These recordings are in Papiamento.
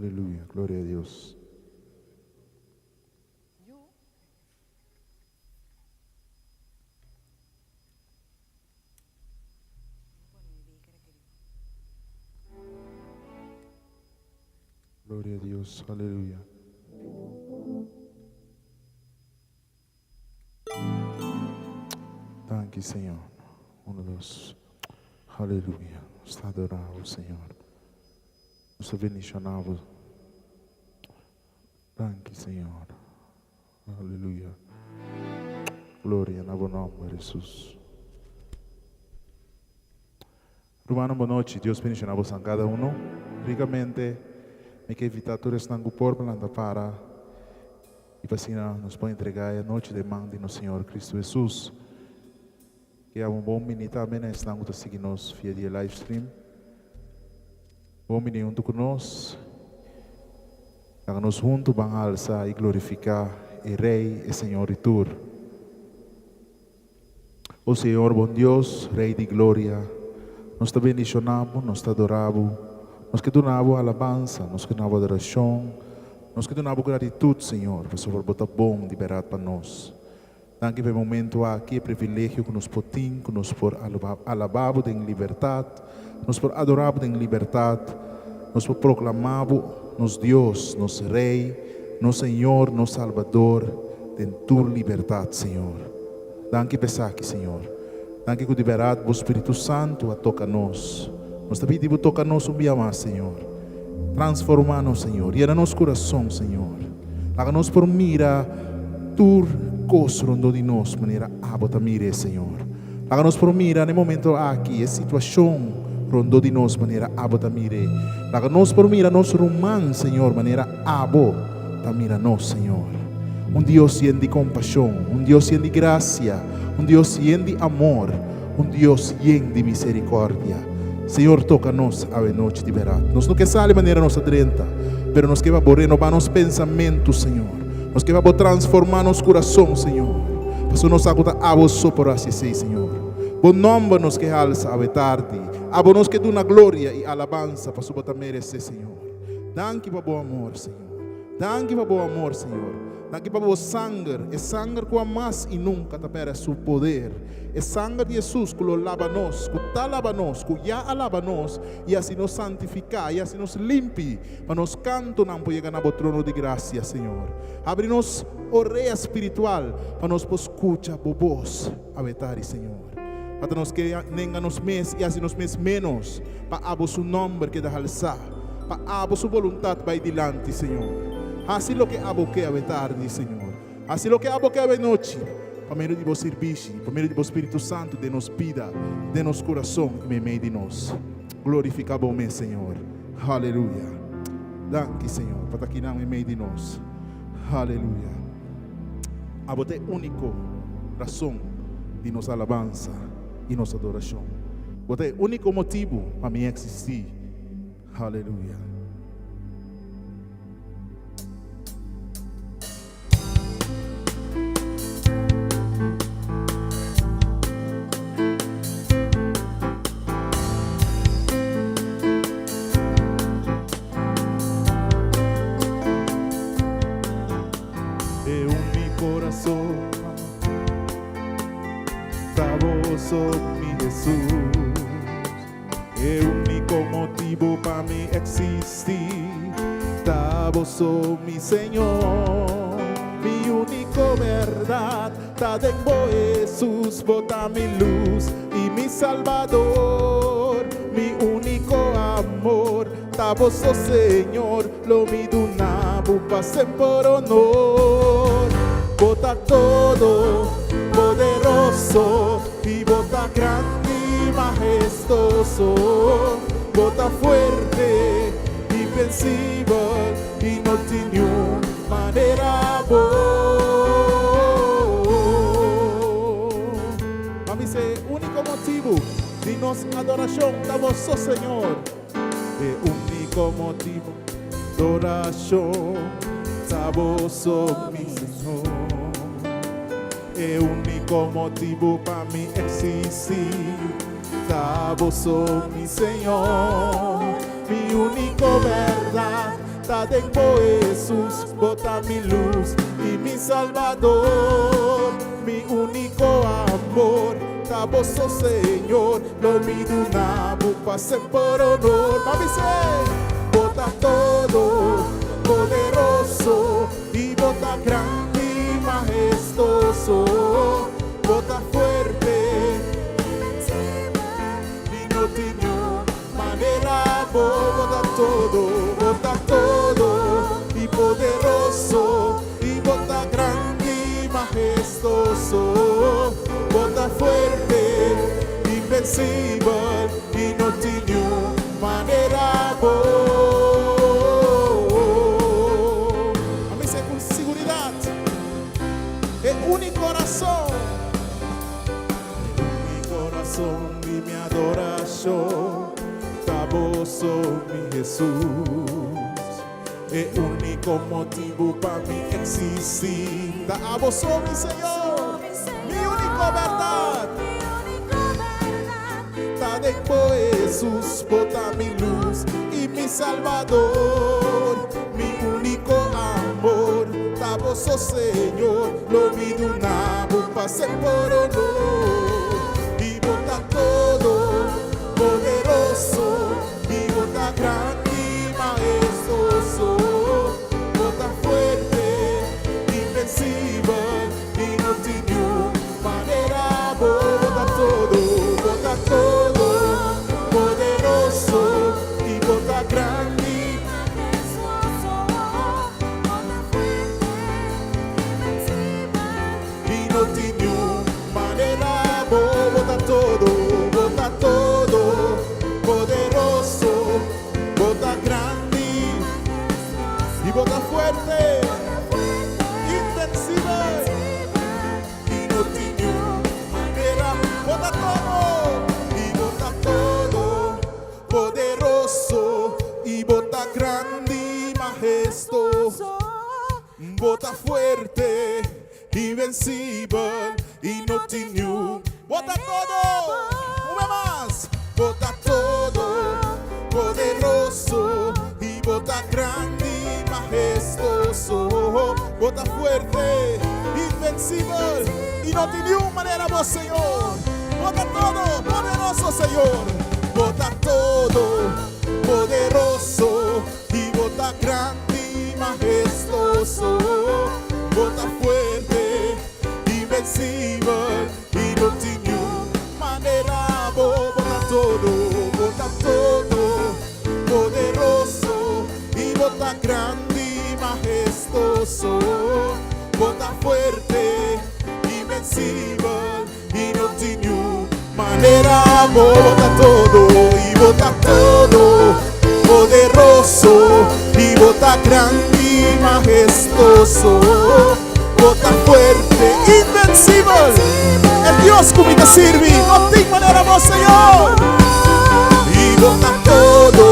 Aleluya, gloria a Dios. Gloria a Dios, aleluya. Danki, Señor. Uno, dos. Aleluya. Nos ta adorá bo, Señor. Nos ta bendishoná bo. Danki, Señor. Aleluya. Gloria na bo nomber, Hesus. Rumannan bo nochi, Dios bendiciona bosan cada uno ricamente. Mi ke invita tur esnan cu por pa lanta para y pa asina nos por entrega e anochi den man di nos Señor Cristo Jesus. Ke abo un bon bini tambe na esnan cu ta sigui nos via di e live stream. Bon bini hunto cu nos. Laga nos hunto ban alsa y glorifica e Rey, e Señor di tur. O Señor bon Dios, Rey di gloria, nos ta bendiciona bo, nos ta adora bo, nos ke duna bo alabansa, nos ke duna bo adoracion, nos ke duna bo gratitud, Señor, pasobra bo ta bon di berdad pa nos. Danki pa e momento aki, e privilegio ku nos por tin, ku nos por alaba bo den libertad, nos por adora bo den libertad, nos por proclama bo nos Dios, nos Rey, nos Señor, nos Salbador, den tur libertad, Señor. Danki pa esaki, Señor. Danki ku di bèrdat bo Spiritu Santu a toka nos. Nos ta pidi bo toka nos un bia mas, Señor. Transformá nos, Señor. Yena nos kurason, Señor. Laga nos por mira tur kos rondó di nos manera abo ta mir'é, Señor. Laga nos por mira na e momento aki e situashon rondó di nos manera abo ta mir'é. Laga nos por mira nos ruman, Señor, manera abo ta mira nos, Señor. Un Dios yen di kompashon, un Dios yen di grasia, un Dios yen di amor, un Dios yen di miserikòrdia. Señor, toka nos awe nochi di bèrdat. Nos no ke sali manera nos a drenta, pero nos ke pa Bo renobá nos pensamentu, Señor. Nos ke pa Bo transformá nos kurason, Señor. Pasobra nos sa ku ta Abo so por hasi esei, Señor. Bo nòmber nos ke halsa awe tardi. Abo nos ke duna gloria i alabansa, pasobra Bo ta meresé, Señor. Danki pa Bo amor, Señor. Danki pa bo amor, Señor. Danki pa bo sanger, e sanger ku hamas i nunka ta pèrdè su poder. E sanger di Hesus ku lo laba nos, ku ta laba nos, ku ya a laba nos i hasi nos santifiká i hasi nos limpi, pa nos kantonan por yega na bo trono di grasia, Señor. Habri nos orea spiritual pa nos por skucha bo bos awetari, Señor. Pa ta nos ke nenga nos mes i hasi nos mes ménos, pa abo su nòmber keda halsá, pa abo su boluntat bai dilanti, Señor. Hasi loke abo ke awe tardi, Señor. Hasi loke abo ke awe nochi, pa medio di bo sirbishi, pa medio di bo Spiritu Santu den nos bida, den nos kurason i meimei di nos. Glorifiká bo mes, Señor. Haleluya. Danki, Señor, pa ta kinan meimei di nos. Haleluya. Abo ta e úniko rason di nos alabansa i nos adorashon. Bo ta e úniko motibu pa mi eksistí. Haleluya. E único razón ta bo so mi Jesús. E único motibo pa mi existi ta bo so mi Señor. Mi único verdad ta den bo Jesús, bo ta mi luz y mi Salvador. Mi único amor Ta bo so Señor, lo mi duna bo pa semper honor. Bo ta todo poderoso i bo ta grandi i mahestoso. Bo ta fuerte, invencibel i no tin niun manera bo. Pa mi se único motibu di nos adoracion ta bo so Señor. E único motivo d'oracion ta bo so mi Señor. E único motivo pa mi existi ta bo so mi Señor. Mi único berdad. Ta den bo Hesus, bo ta mi lus i mi Salbador. Mi úniko amor ta bo so Señor, lo mi duna bo pa semper honor. Ban bis'é, Bo ta todo poderoso i bo ta grandi mahestoso. Bo ta fuerte i no tin niun Manera bo, bo ta todo, bo ta todo i poderoso, i bo ta grandi i mahestoso. Bo ta fuerte, invencibel, i no tin niun manera bo. A mi sey cu siguridad, e unico rason. E unico rason di mi adoracion ta bo so, mi Jesus. E unico motibu pa mi existi ta abo so, mi Señor. Mi unico berdad ta den bo, Jesus. Bo ta mi luz y mi Salvador. Mi unico amor ta bo so, Señor. Lo mi duna bo pa semper honor. I bo ta todo poderoso, i bo ta grandi maestoso. Bo ta fuerte, invencibel, i no tin niun manera bo. Bo ta todo, bo ta todo poderoso, i bo ta grandi. I no tin niun manera bo. Bo ta todo, bo ta todo poderoso, bo ta grandi i bo ta fuerte, invencibel. I no tin niun manera bo ta todo, i bo ta todo poderoso, i bo ta grandi mahestoso. Bo ta fuerte, invencibel i no tin niun. Bo ta todo, un bes mas. Bo ta todo poderoso i bo ta grandi mahestoso. Bo ta fuerte, invencibel i no tin niun manera bo, Señor. Bo ta todo poderoso, Señor. Bo ta todo poderoso. I bo ta grandi i mahestoso, bo ta fuerte, invencibel, i no tin niun manera bo. Bo ta todo, bo ta todo poderoso, i bo ta grandi i mahestoso, bo ta fuerte, invencibel, i no tin niun manera bo. Bo ta todo, i bo ta todo poderoso, i bo ta grandi mahestoso, bo ta fuerte, invencibel, e Dios ku mi ta sirbi no tin manera bo, Señor. I bo ta todo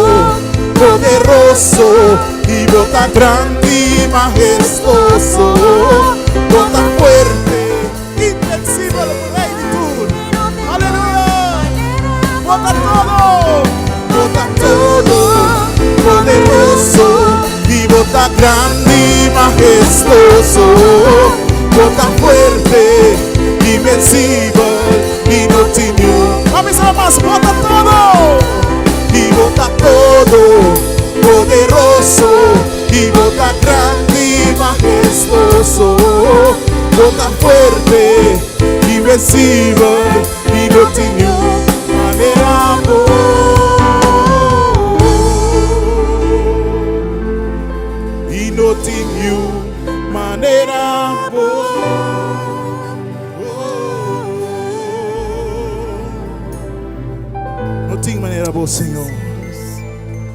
poderoso, i bo ta grandi mahestoso, bo ta fuerte, Invencibel Rey di tur. Aleluya! Bo ta todo, bo ta todo poderoso i bo ta grandi mahestoso. Bo ta fuerte, invencibel i no tin niun. Ban bisa mas, bo ta todo i bo ta todo poderoso. I bo ta grandi, mahestoso, bo ta fuerte, invencibel, i no tin niun manera bo. I no tin niun manera bo. No tin manera bo, Señor.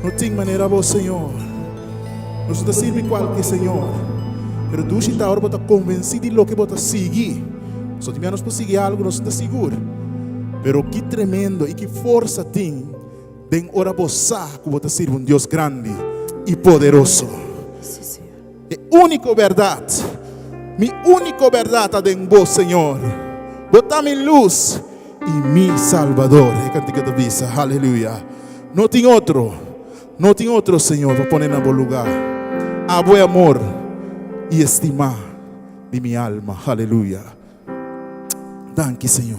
No tin manera bo, Señor. Nos no ta sirbi kualke señor, pero dushi ta ora bo ta konvensí di loke bo ta sigui. So tin bia nos por sigui algu nos no ta sigur, pero ki tremendo i ki forsa tin den ora bo sa ku bo ta sirbi un Dios grandi i poderoso. E úniko bèrdat, mi úniko bèrdat ta den bo, Señor. Bo ta mi lus i mi Salbador, e kantika ta bisa. Haleluya! No tin otro. No tin otro, Señor, pa pone na bo lugá. Abo e amor i estimá di mi alma. Aleluya. Danki, Señor,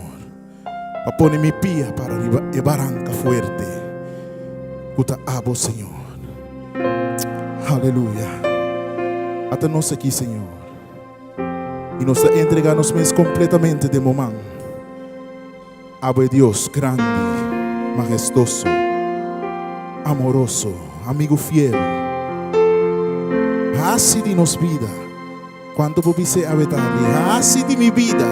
pa pone mi pia para riba e baranka fuerte ku ta abo, Señor. Aleluya. Ata nos aki, Señor. I nos ta entregá nos mes kompletamente den bo man. Abo e Dios grandi, mahestoso, amoroso, amigu fiel. Hasi di nos bida kuantu bo bis'é awe tardi. Hasi di mi bida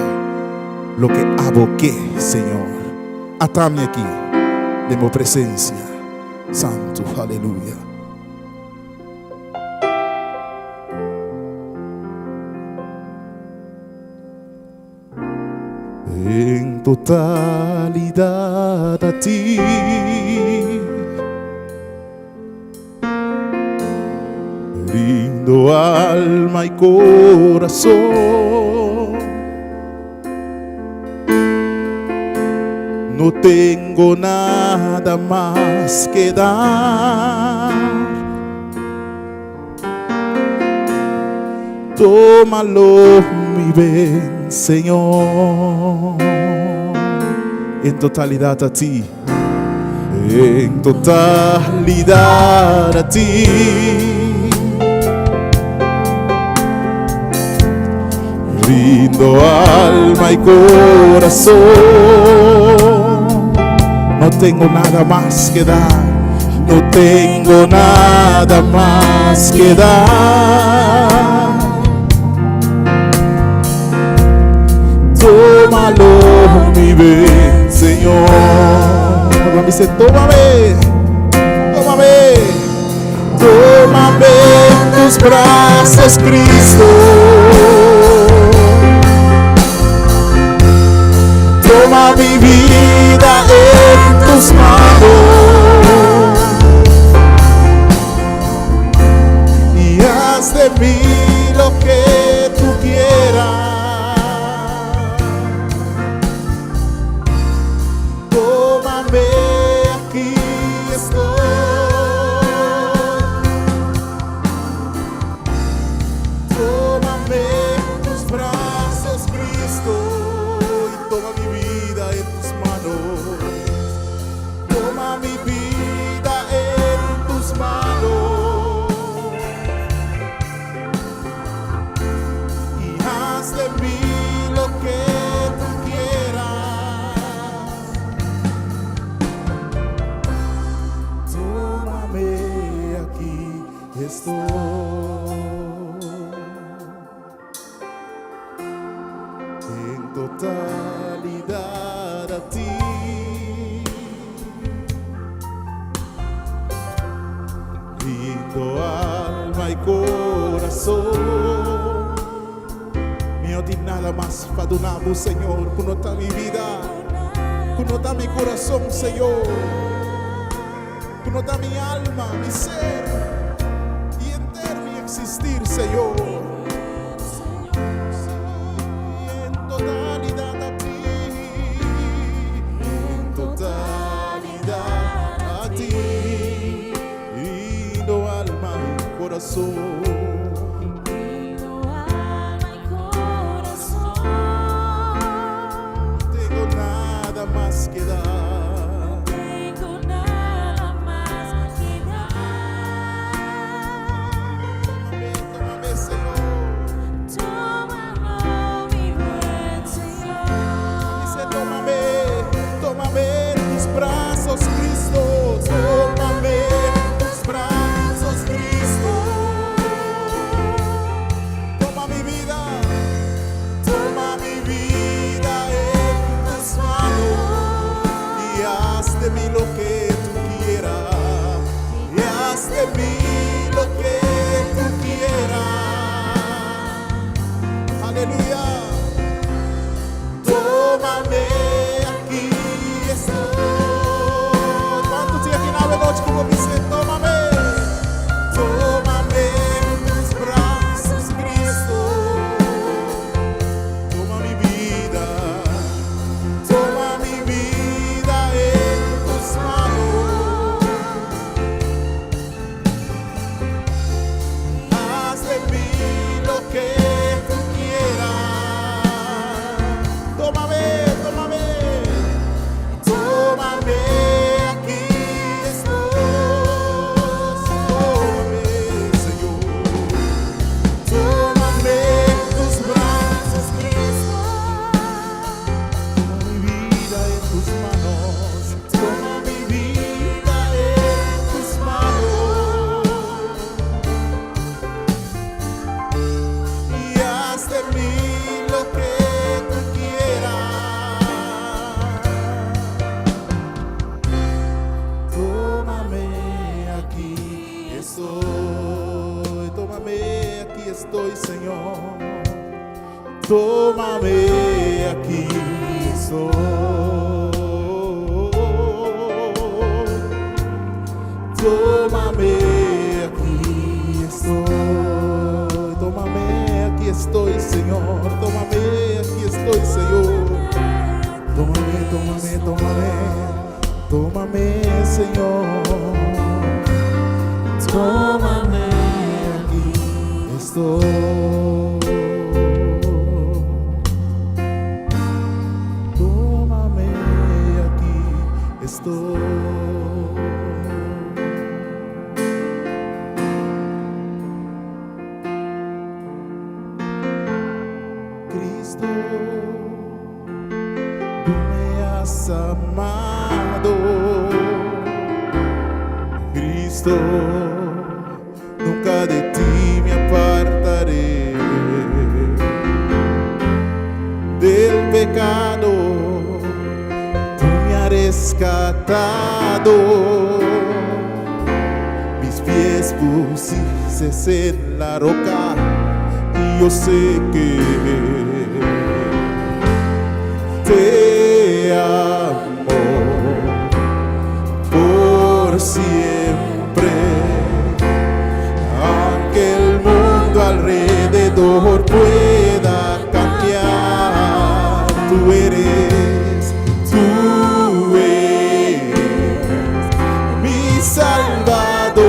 loke abo ke, Señor. Ata mi aki den bo presensia santu. Aleluya. En totalidad a ti. Rindo alma y corazón. No tengo nada más que dar. Tómalo, mi ben, Señor. En totalidad a ti. En totalidad a ti. Rindo alma y corazón. No tengo nada más que dar. No tengo nada mas que dar. Tómalo, mi ben, Señor. Me dice, tómame, tómame, tómame en tus brazos, Cristo. Toma mi vida en tus manos y haz de mí lo que tú quieras. Tómame, aquí estoy. Tómame en tus brazos, Cristo, y toma mi vida en tus manos. Toma mi vida en tus manos y haz de mí lo que tú quieras. Tómame, aquí estoy. En totalidad a ti. Rindo alma y corazón. Mi no tin nada mas pa duna, Señor, ku no ta mi bida, ku no ta mi kurason, Señor, ku no ta mi alma, mi ser i henter mi eksistí, Señor. En totalidat a ti, en totalidat a ti, rindo alma i kurason. Rindo alma i kurason. No tengo nada mas que dar. Tengo nada más que dar. Tómame, tómame, Señor. Tómalo, mi buen Señor. Dice, tómame, tómame en tus brazos, Cristo. Tómame en tus brazos, Cristo. Toma mi vida, toma mi vida en tus manos y haz de mí lo que tú quieras. Y haz de mí lo que tú quieras. Aleluya. Tómame, aquí estoy. Kuantu tin aki awe nochi ku bisa, tómame? Tómame en tus brazos, Cristo. Toma mi bida. Toma mi bida en tus manos. Señor. Tómame aquí estoy. Tómame aquí estoy. Cristo, tú me has amado. Cristo, nunca de ti me apartaré. Del pecado, tú me has rescatado. Mis pies pusiste en la roca y yo sé que te amo por siempre. Aunque el mundo alrededor pueda cambiar, tú eres mi Salvador.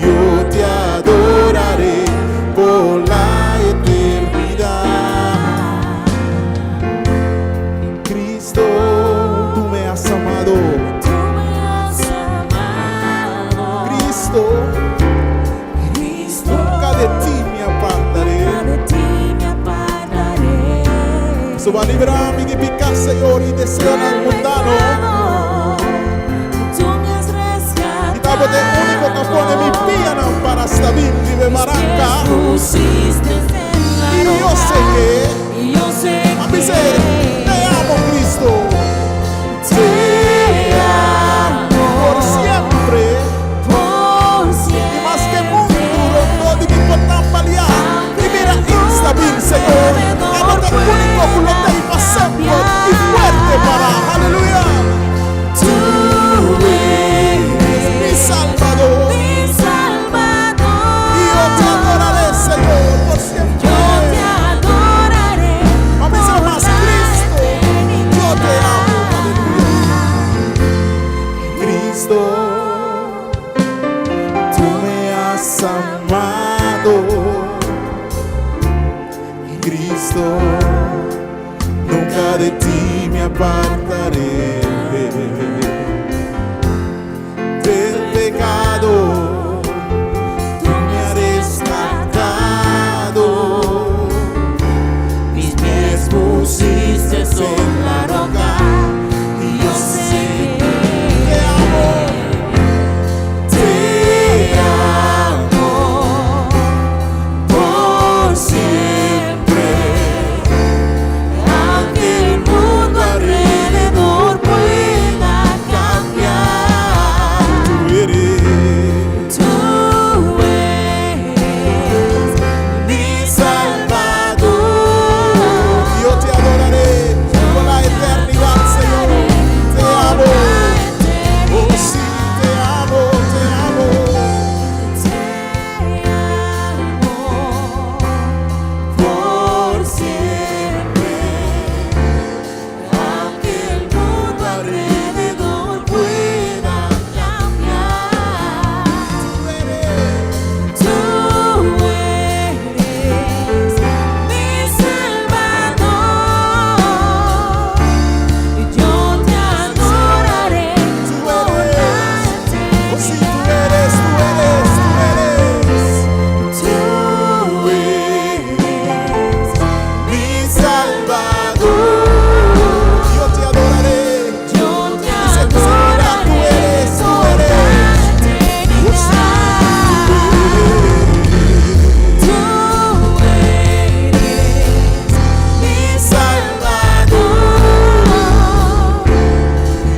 Yo te adoraré por la eternidad. Cristo, tú me has amado. Tú me has amado. Cristo, Cristo, nunca de ti me apartaré. nunca de ti me apartaré. Eso va a librarme de picar, Señor, y deseonan Del mundano. pecado, Tú me has rescatado. I ta bo ta e úniko ku pone mi pianan para stabil riba Mis baranka. pies pusiste en la Y yo sé roca. que, Y yo sé a mí que sé, te amo, Cristo. Te amo Por siempre. por I maske mundu siempre. rondó di mi por tambaleá. I bira instabil, Señor. Abo ta e úniko ku lo t'ei pa semper i fuerte pará. Aleluya. Tú eres Mi Salvador. mi Salvador. Y yo te adoraré, Señor, por siempre. Yo te adoraré A mí se por más la Cristo. Yo te amo. eternidad. Aleluya. Cristo, tú me has amado. Cristo, nunca de ti me apartaré. Del pecado, Tú me has rescatado. Mis pies pusiste sobre la roca y yo sé Te que amo. te amo por siempre. Aunque el mundo alrededor pueda cambiar, Tú eres tú eres mi Salvador. Yo te adoraré por la eternidad, Señor. Te amo. Oh, sí, te amo, te amo. Te amo por siempre, aunque el mundo alrededor pueda cambiar. Tú eres Tú eres mi Salvador. Yo te adoraré Tú por la eres. Oh, sí, tú eres, tú eres, tú eres. Tú eres Mi Salvador. Yo te adoraré. Yo te Dice tu Señora, tú adoraré eres, tú por eres. la Oh, sí, eternidad. Tú eres mi Salvador.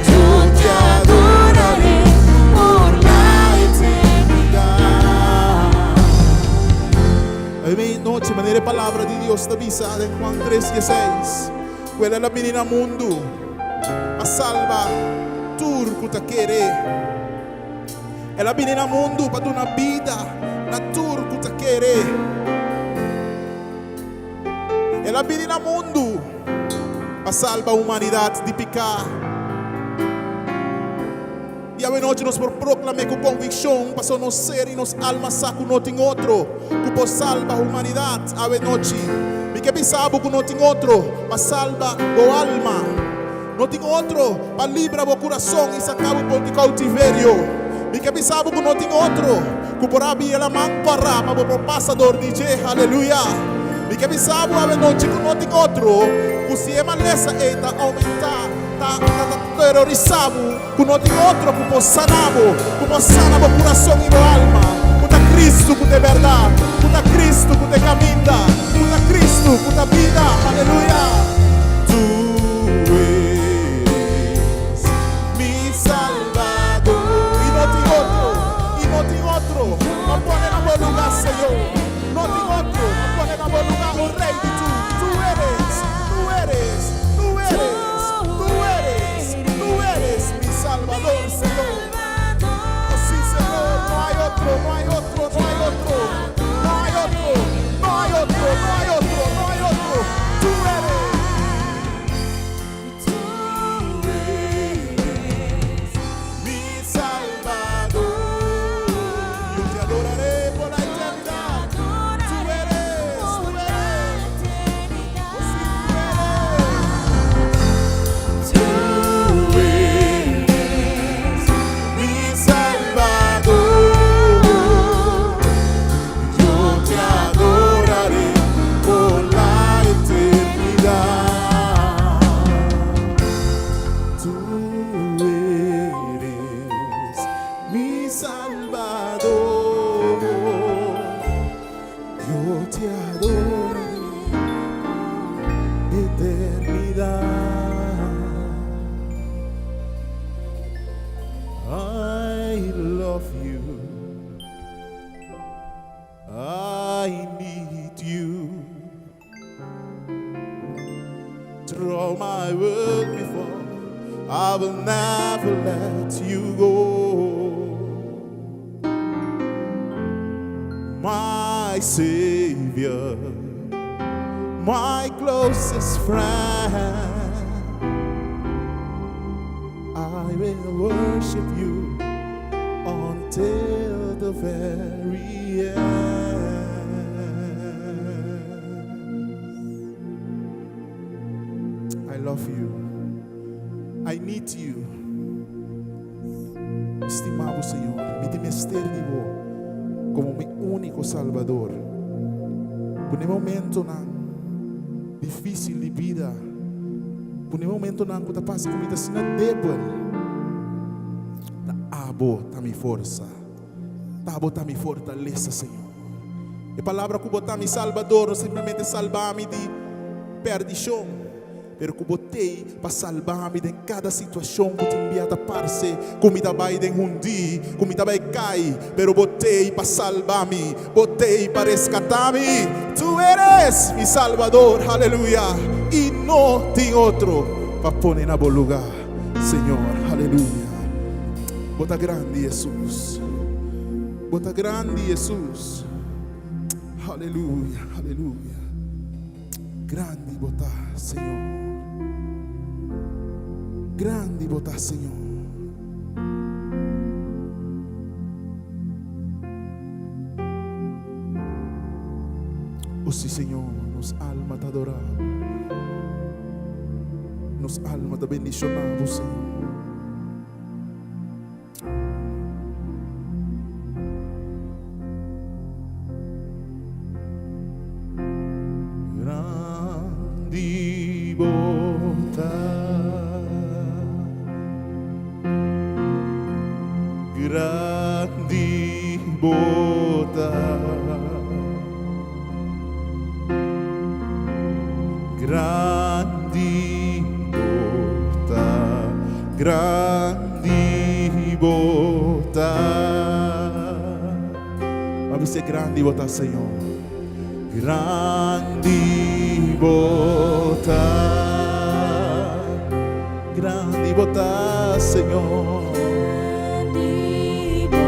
Yo te adoraré por la eternidad. Meianochi, manera palabra di Dios ta bisa den Juan 3:16. Ku el a bini na mundu pa salba tur ku ta kere. El a bini na mundu pa duna bida na tur ku ta kere. El a bini na mundu pa salba humanidat di piká. I awenochi nos por proklam'é ku konvikshon, pasobra nos ser i nos alma sa ku no tin otro ku por salba humanidat awenochi. Mi ke bisa bo ku no tin otro pa salba bo alma. No tin otro pa libra bo kurason i saka bo for di koutiverio. Mi ke bisa bo ku no tin otro ku por habri e laman kòrá pa bo por pasa dor di dje. Aleluya! Mi ke bisa bo awenochi ku no tin otro ku si e malesa ei ta oumentá, ta ta terorisá bo, ku no tin otro ku por sana bo, ku por sana bo kurason i bo alma, ku ta Kristu ku ta e bèrdat, ku ta Kristu ku ta e kaminda, ku ta Kristu ku ta bida. Aleluya! Tu eres mi Salbador. I no tin otro, i no tin otro pa pone na bo lugá, Señor. No tin otro pa pone na bo lugá, o Rey di tur. Tu eres, tu eres, tu eres, tu eres, tu eres mi Salbador, Señor. Oh, sí, Señor, no hay otro, no hay otro, no hay otro, no hay otro, no hay otro, no hay otro, no hay otro. Tu eres. Tu eres mi Salbador. Yo te adoraré por la eternidad. Tú eres, tú eres. Oh, sí, tú Tu eres mi Salvador. Yo te adoraré por la eternidad. Tú eres mi Salvador. Yo te adoraré eternidad. I love you. I need you. Throw my world before, I will never let you go. My Savior, my closest friend, I will worship you until the very end. I love you. I need you. Stima bo, Señor, mi tin mester di bo komo mi úniko Salbador. Den momentonan difísil di bida, den momentonan ku ta pasa ku mi ta asina débil, ta abo ta mi forsa, ta abo ta mi fortalesa, Señor. E palabra ku bo ta mi Salbador no simplemente salba mi di perdishon, pero ku bo t'ei pa salba mi den kada situashon ku tin bia ta parse ku mi ta bai den hundi, ku mi ta bai kai, pero bo t'ei pa salba mi, bo t'ei pa reskatá mi. Tu eres mi Salbador, aleluya, i no tin otro pa pone na bo lugá, Señor, aleluya. Bo ta grandi, Hesus. Bo ta grandi, Hesus. Aleluya, aleluya. Grandi bo ta, Señor. Grandi bo ta, Señor. O sí, Señor, nos alma ta adorá. Nos alma ta bendishoná, Señor. Grandi bo ta. Grandi bo ta. Grandi bo ta. Grandi bo ta. Ban bisa grandi bo ta, Señor. Grandi bo ta. Grandi bo ta, Señor. Grandi bo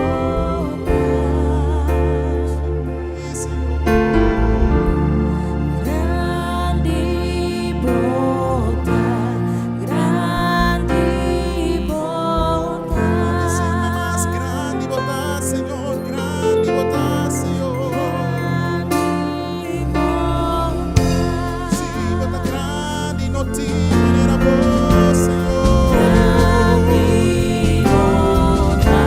ta. Señor. Grandi bo ta. Grandi bo ta. tin manera bo, Señor. Grandi bo ta.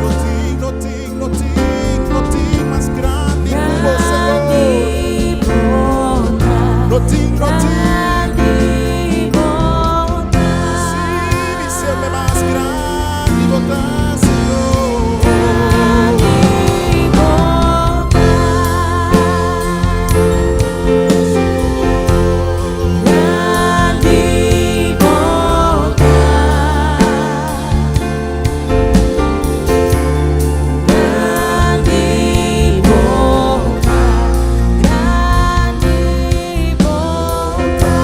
No tin, no tin, no tin, no tin mas grandi ku bo, Señor. Grandi bo ta. No tin, no tin. Grandi bo ta. Sí, mi ser mas grandi bo ta, Señor. Grandi bo ta. Grandi bo ta. Grandi bo ta. Grandi bo ta.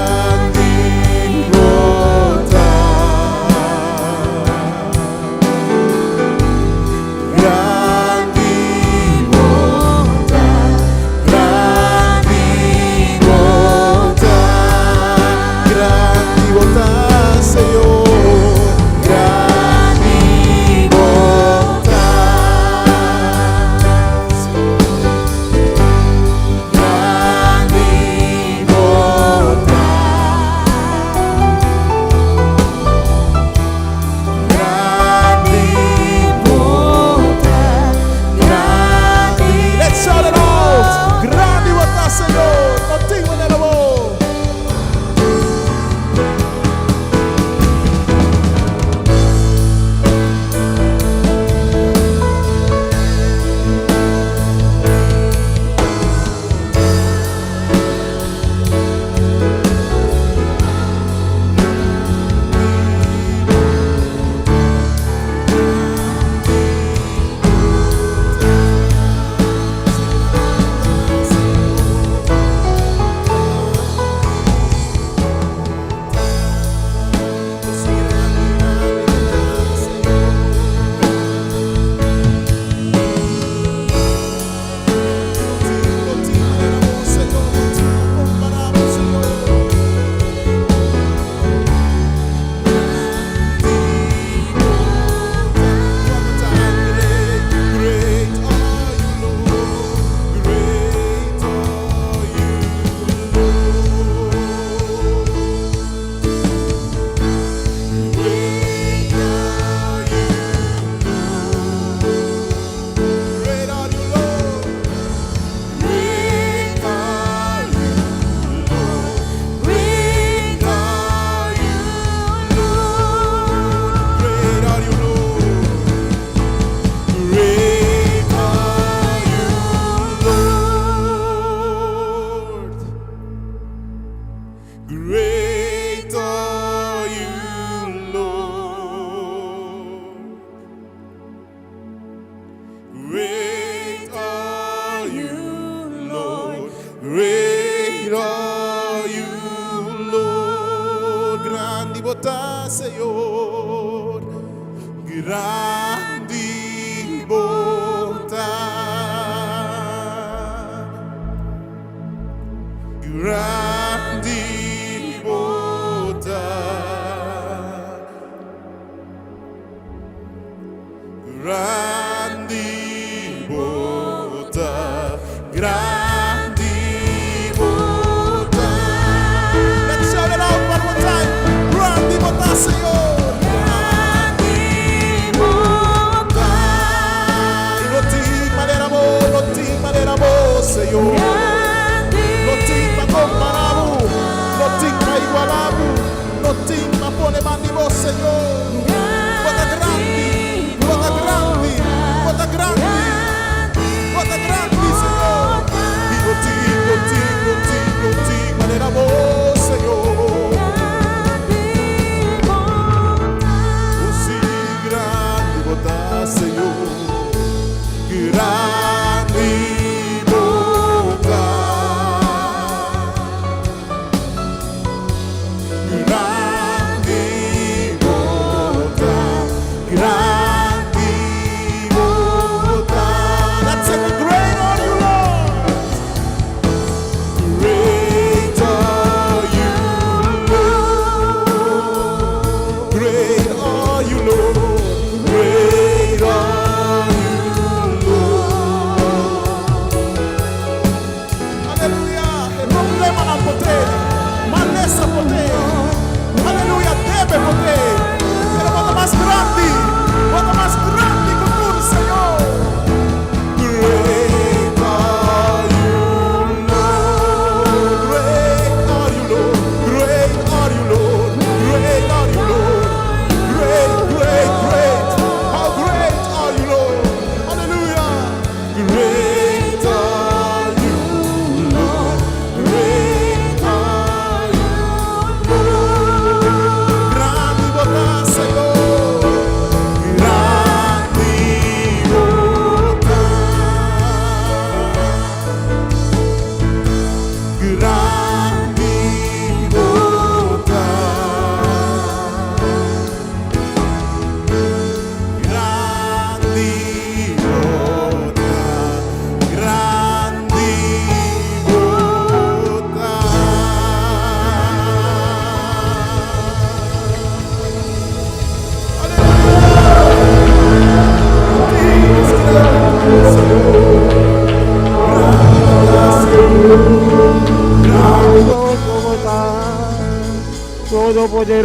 Grandi bo ta. Grandi bo ta. Grandi bo ta. Grandi bo ta, Señor. Grandi bo ta. Grandi bo ta. Grandi Bo ta. Grandi. Let's shout it out. Grandi bo ta, Señor. No tin manera bo. No tin manera bo, Señor. No tin kompará bo, Señor. One more time. Great, great are you, Lord. Great are you, Lord. Great are you, Lord. Great are you, Lord. Great are you, Lord. Great are you, Lord. Great are you, Lord. Great are you, Lord. Great are you, Lord. Great are you, Lord. Great are you, Lord. Grandi bo ta, Señor. Grandi bo ta. Grandi bo ta. Grandi bo ta. Grandi bo ta. Let's shout it out one more time. Grandi bo ta, Señor. Grandi bo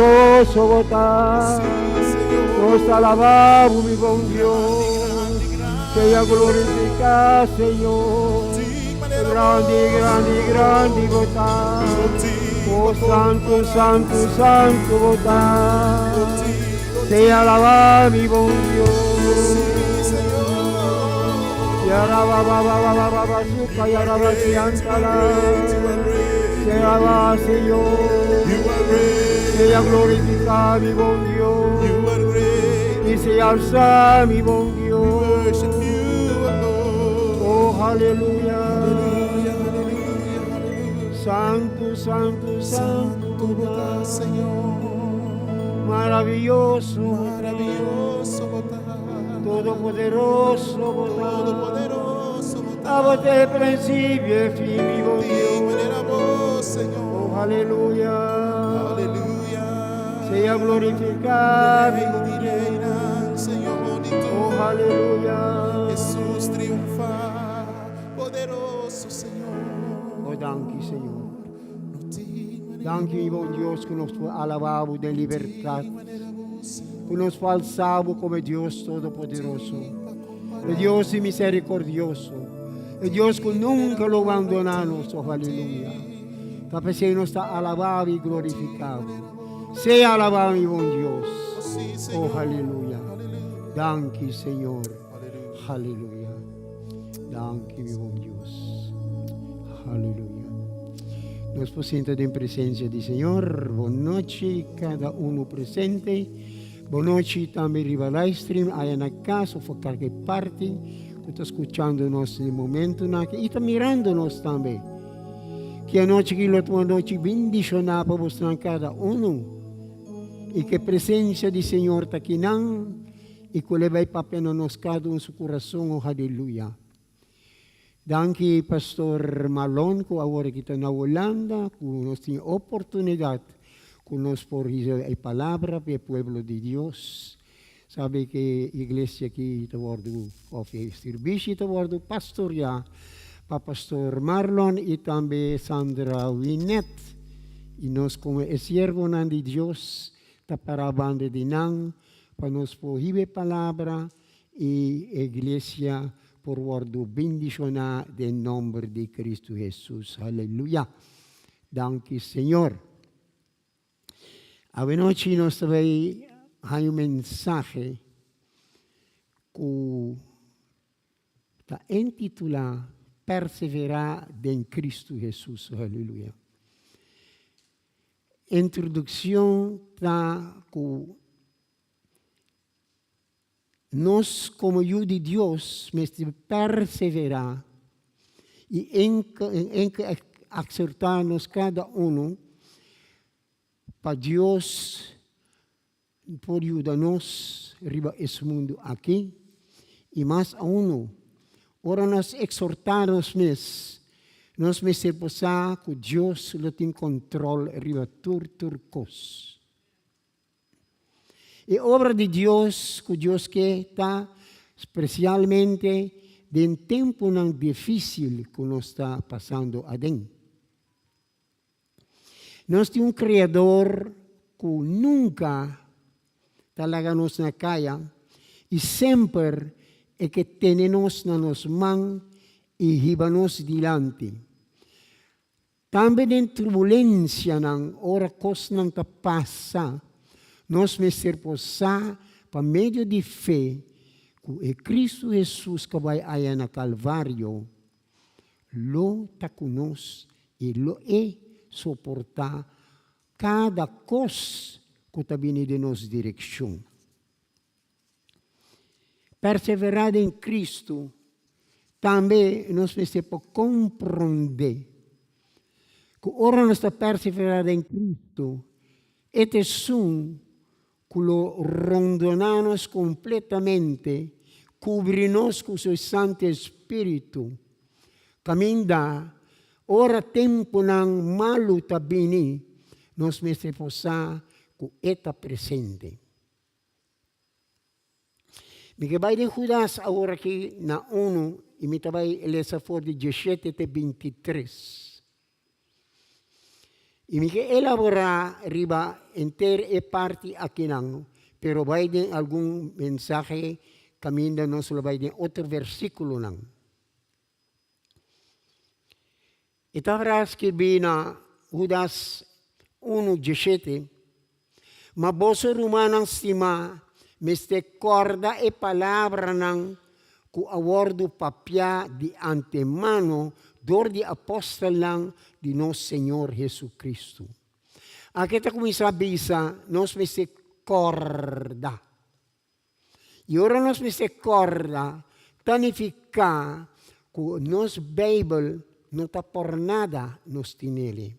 Poderoso bo ta. Nos ta alabá bo, mi bon Dios. Sea glorificá, Señor. Grandi, grandi, grandi bo ta. Oh, santu, santu, santu bo ta. Sea alabá, mi bon Dios. Yaraba ba ba ba ba ba ba suka yaraba siantala. Sea alabá, Señor. Sea glorificá, mi bon Dios. Y sea alzá, mi bon Dios. Oh, aleluya. Santu, santu, santu, bo ta, Señor. Maraviyoso, Maraviyoso bo ta. Todopoderoso bo ta. Todopoderoso bo ta. Abo ta e prinsipio i fin, mi bon Dios. Manera bo, Señor. Oh, aleluya. Aleluya. Sea glorifiká, mi Rei bon di Dios. reinan, Señor di Oh, tur. aleluya. Hesus triunfá, poderoso Señor. Oh, danki, Señor. No tin manera Danki, mi bon Dios, ku nos por alabá bo den libertat. manera bo, Señor. Ku nos por alsa bo komo Dios Todopoderoso. E Dios miserikordioso. E Dios ku nunka lo bandoná nos. Oh, aleluya. Ta p'esei nos ta alabá i glorifiká bo. Sea alabá, mi bon Dios. Sí, Oh, Señor. aleluya. Danki, Señor. Aleluya. Aleluya. Danki, mi bon Dios. Aleluya. Nos por sinta den presensia di Señor. Bon nochi, kada un presente. Bon nochi tambe riba livestream, aya na kas òf kualke parti ku ta skuchando nos na e momento aki i ta mirando nos tambe. Ku e anochi aki lo ta un anochi bendishoná pa boso kada un. I ku presensia di Señor ta akinan i ku E bai papia na nos kada un su kurason, oh, aleluya. Danki, Pastor Malon, ku awor aki ta na Hulanda, ku nos tin oportunidat ku nos por e palabra pa e pueblo di Dios. Sabe ku iglesia aki ta wòrdu, òf servisio ta wòrdu pastoriá pa Pastor Marlon i tambe Sandra Winet. I nos komo siervonan di Dios ta para banda di nan pa nos por e palabra i iglesia por wòrdu bendishoná den nòmber di Kristu Hesus. Aleluya. Danki, Señor. Anochi nos tambe tin un mensahe ku ta intitulá "Perseverá den Kristu Hesus". Aleluya. Introdukshon ta ku nos komo yu di Dios mester perseverá i en ekshortá nos kada un pa Dios por yuda nos riba e mundu aki i mas aun ora nos ekshortá nos mes, nos mester por sa ku Dios lo tin kontròl riba tur tur kos. E obra di Dios ku Dios ke ta spesialmente den tempunan difísil ku nos ta pasando aden. Nos tin un Kreador ku nunka ta laga nos na kaya i semper e ke tene nos na nos man i hiba nos dilanti. Tambe den turbulensianan, ora kosnan ta pasa, nos mester por sa pa medio di fe ku e Kristu Hesus ku a bai aya na Kalvario, lo ta ku nos i lo e soportá kada kos ku ta bini den nos direkshon. Perseverá den Kristu tambe nos mester por komprondé ku ora nos ta perseverá den Kristu, e ta esun ku lo rondoná nos kompletamente, kubri nos ku su Santu Spiritu. Kaminda, ora tempunan malu ta bini, nos mester por sa ku e ta presente. Mi ke bai den Judas awor aki na 1 i mi ta bai lesa for di 17 te 23. I mi ke elaborá riba henter e parti akinan, pero bai den algun mensahe kaminda nos lo bai den otro versíkulonan. E tabata skirbí na Hudas unu dieshete, Ma boso rumannan stimá mester kòrda e palabranan ku a wòrdu papiá di antemano dor di apòstelnan di nos Señor Hesukristu. Aki ta kuminsá bisa nos mester kòrda. I ora nos mester kòrda, ta nifiká ku nos Beibel no ta por nada nos tinele.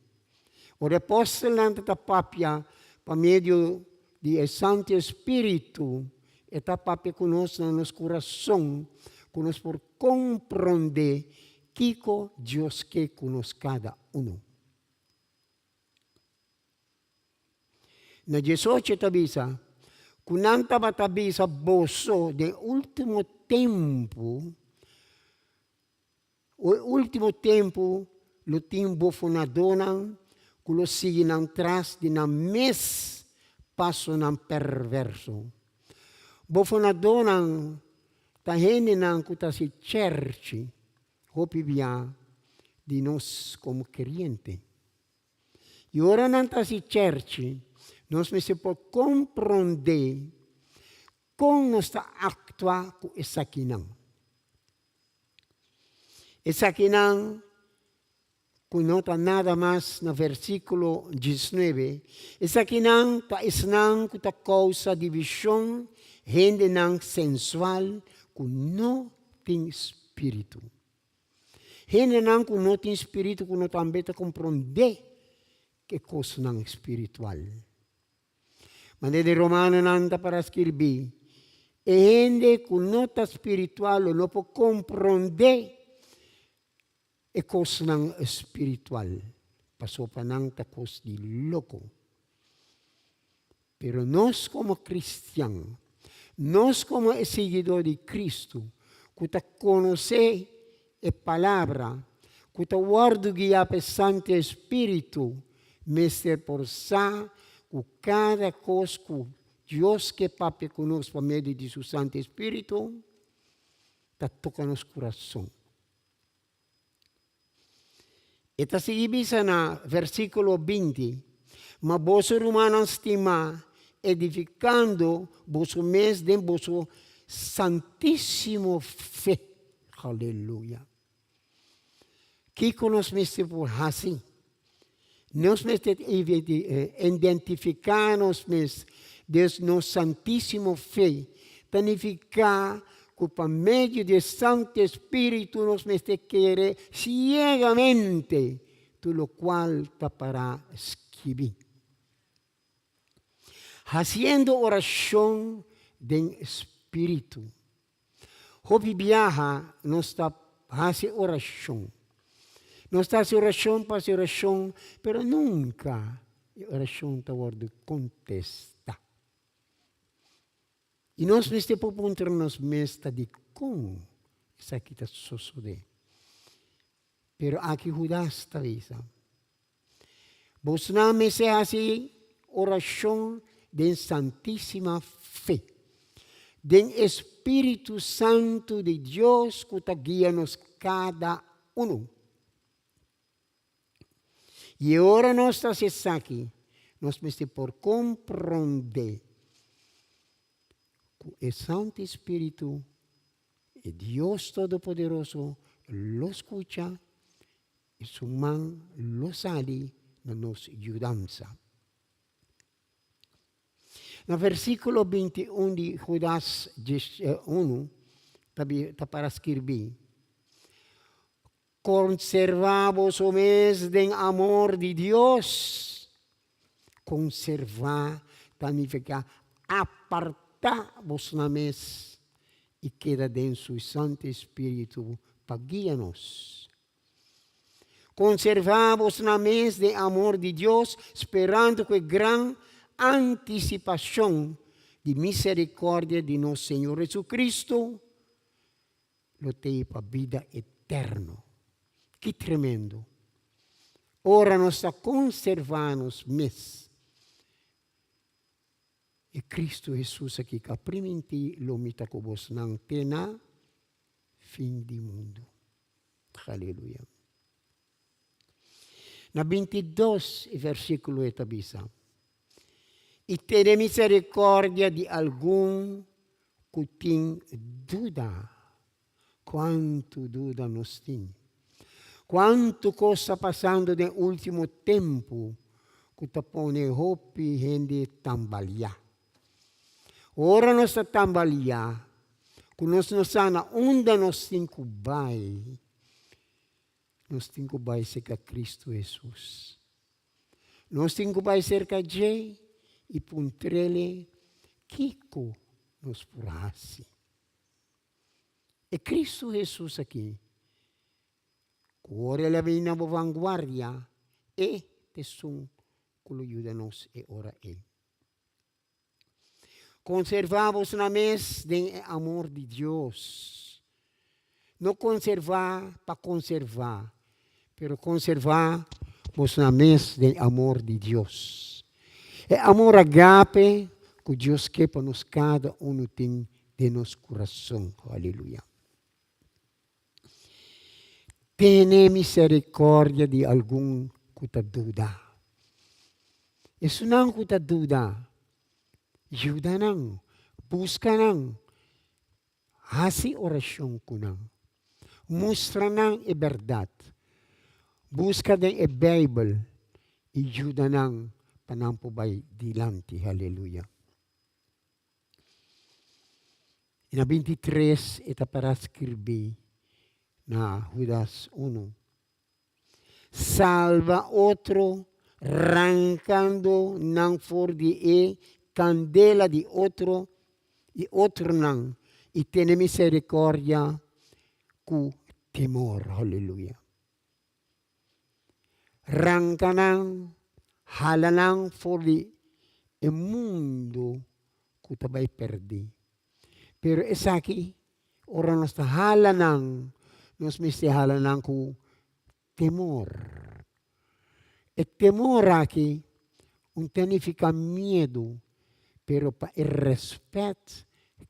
Ora e apòstelnan ta papia pa medio di e Santu Spiritu, e ta papia ku nos na nos kurason, ku nos por komprondé kiko Dios ke ku nos kada unu. Na diesocho ta bisa ku nan tabata bisa boso den último tempu, o e último tempu lo tin bofonadónan ku lo sigui nan tras di nan mes pasonan pèrvèrso. Bofonadónan ta hendenan ku ta hasi chèrchi hopi bia di nos komo keriente. I ora nan ta hasi chèrchi, nos mester por komprondé kon nos ta aktua ku esakinan. Esakinan ku no ta nada mas na versíkulo diesnuebe, esakinan ta esnan ku ta kousa divishon, hendenan sensual ku no tin spiritu. Hendenan ku no tin spiritu ku no tambe ta komprondé e kosnan spiritual. Manera di Romanonan ta para skirbí, e hende ku no ta spiritual lo no por komprondé e kosnan spiritual, pasobra pa nan ta kos di loko. Pero nos komo kristian, nos komo e siguidó di Kristu ku ta konosé e Palabra, ku ta wòrdu guiá pa e Santu Espíritu, mester por sa ku kada kos ku Dios ke papia ku nos pa medio di su Santu Espíritu ta toka nos kurason. E ta sigui bisa na versíkulo 20, Ma boso rumannan stimá, edifikando boso mes den boso santísimo fe. Aleluya! Kiko nos mester por hasi? Nos mester identifiká nos mes den nos santísimo fe. Ta nifiká ku pa medio di e Santu Spiritu nos mester kere siegamente tur lokual ta pará skibí. Hasiendo orashon den Spiritu. Hopi biaha nos ta hasi orashon. Nos ta hasi orashon pa hasi orashon, pero nunka e orashon ta wòrdu kontestá. I nos mester por puntra nos mes ta dikon esaki ta sosodé. Pero aki Hudas ta bisa, Bosnan mester hasi orashon den santísima fe, den e spiritu santu di Dios ku ta guia nos kada unu. I e ora nos ta hasi esaki, nos mester por komprondé ku e Santu Spiritu E Dios Todopoderoso lo skucha i su man lo sali na nos yudansa. Na versíkulo 21 di Judas 1 ta para skirbí, Konservá boso mes den amor di Dios. Konservá ta nifiká apartá bosnan mes i keda den su Santu Spiritu pa guia nos. Konservá bosnan mes den amor di Dios, sperando ku e gran antisipashon di miserikòrdia di nos Señor Jesucristo lo t'ei pa bida eterno. Ki tremendo! Ora nos ta konservá nos mes, e Kristu Hesus aki ku a primintí lo mi ta ku bosnan te na fin di mundu. Aleluya. Na 22 e versíkulo e ta bisa, I tene miserikòrdia di algun ku tin duda. Kuantu duda nos tin! Kuantu kos ta pasando den último tempu ku ta pone hopi hende tambaliá. Ora nos ta tambaliá, ku nos no sa na unda nos tin ku bai, nos tin ku bai serka Kristu Hesus. Nos tin ku bai serka dje i puntr'el kiko nos por hasi. E Cristo Hesus aki, ku ora el a bini na bo vanguardia, e ta esun ku lo yuda nos e ora ei. Konservá bosnan mes den e amor di Dios. No konservá pa konservá, pero konservá bosnan mes den amor di Dios. E amor agape ku Dios ke pa nos kada unu tin den nos kurason. Aleluya. Tene miserikòrdia di algun ku ta duda. Esunnan ku ta duda, yuda nan, buska nan, hasi orashon ku nan, mustra nan e bèrdat, buska den e Beibel i yuda nan pa nan por bai dilanti. Aleluya. I na 23 e ta para skirbí na Hudas unu, Salba otro rankando nan for di e kandela di otro i otronan i tene miserikòrdia ku temor. Haleluya. Ranka nan, hala nan for di e mundu ku ta bai pèrdí. Pero esaki, ora nos ta hala nan, nos mester hala nan ku temor. E temor aki un ta nifiká miedu, pero pa e rèspèt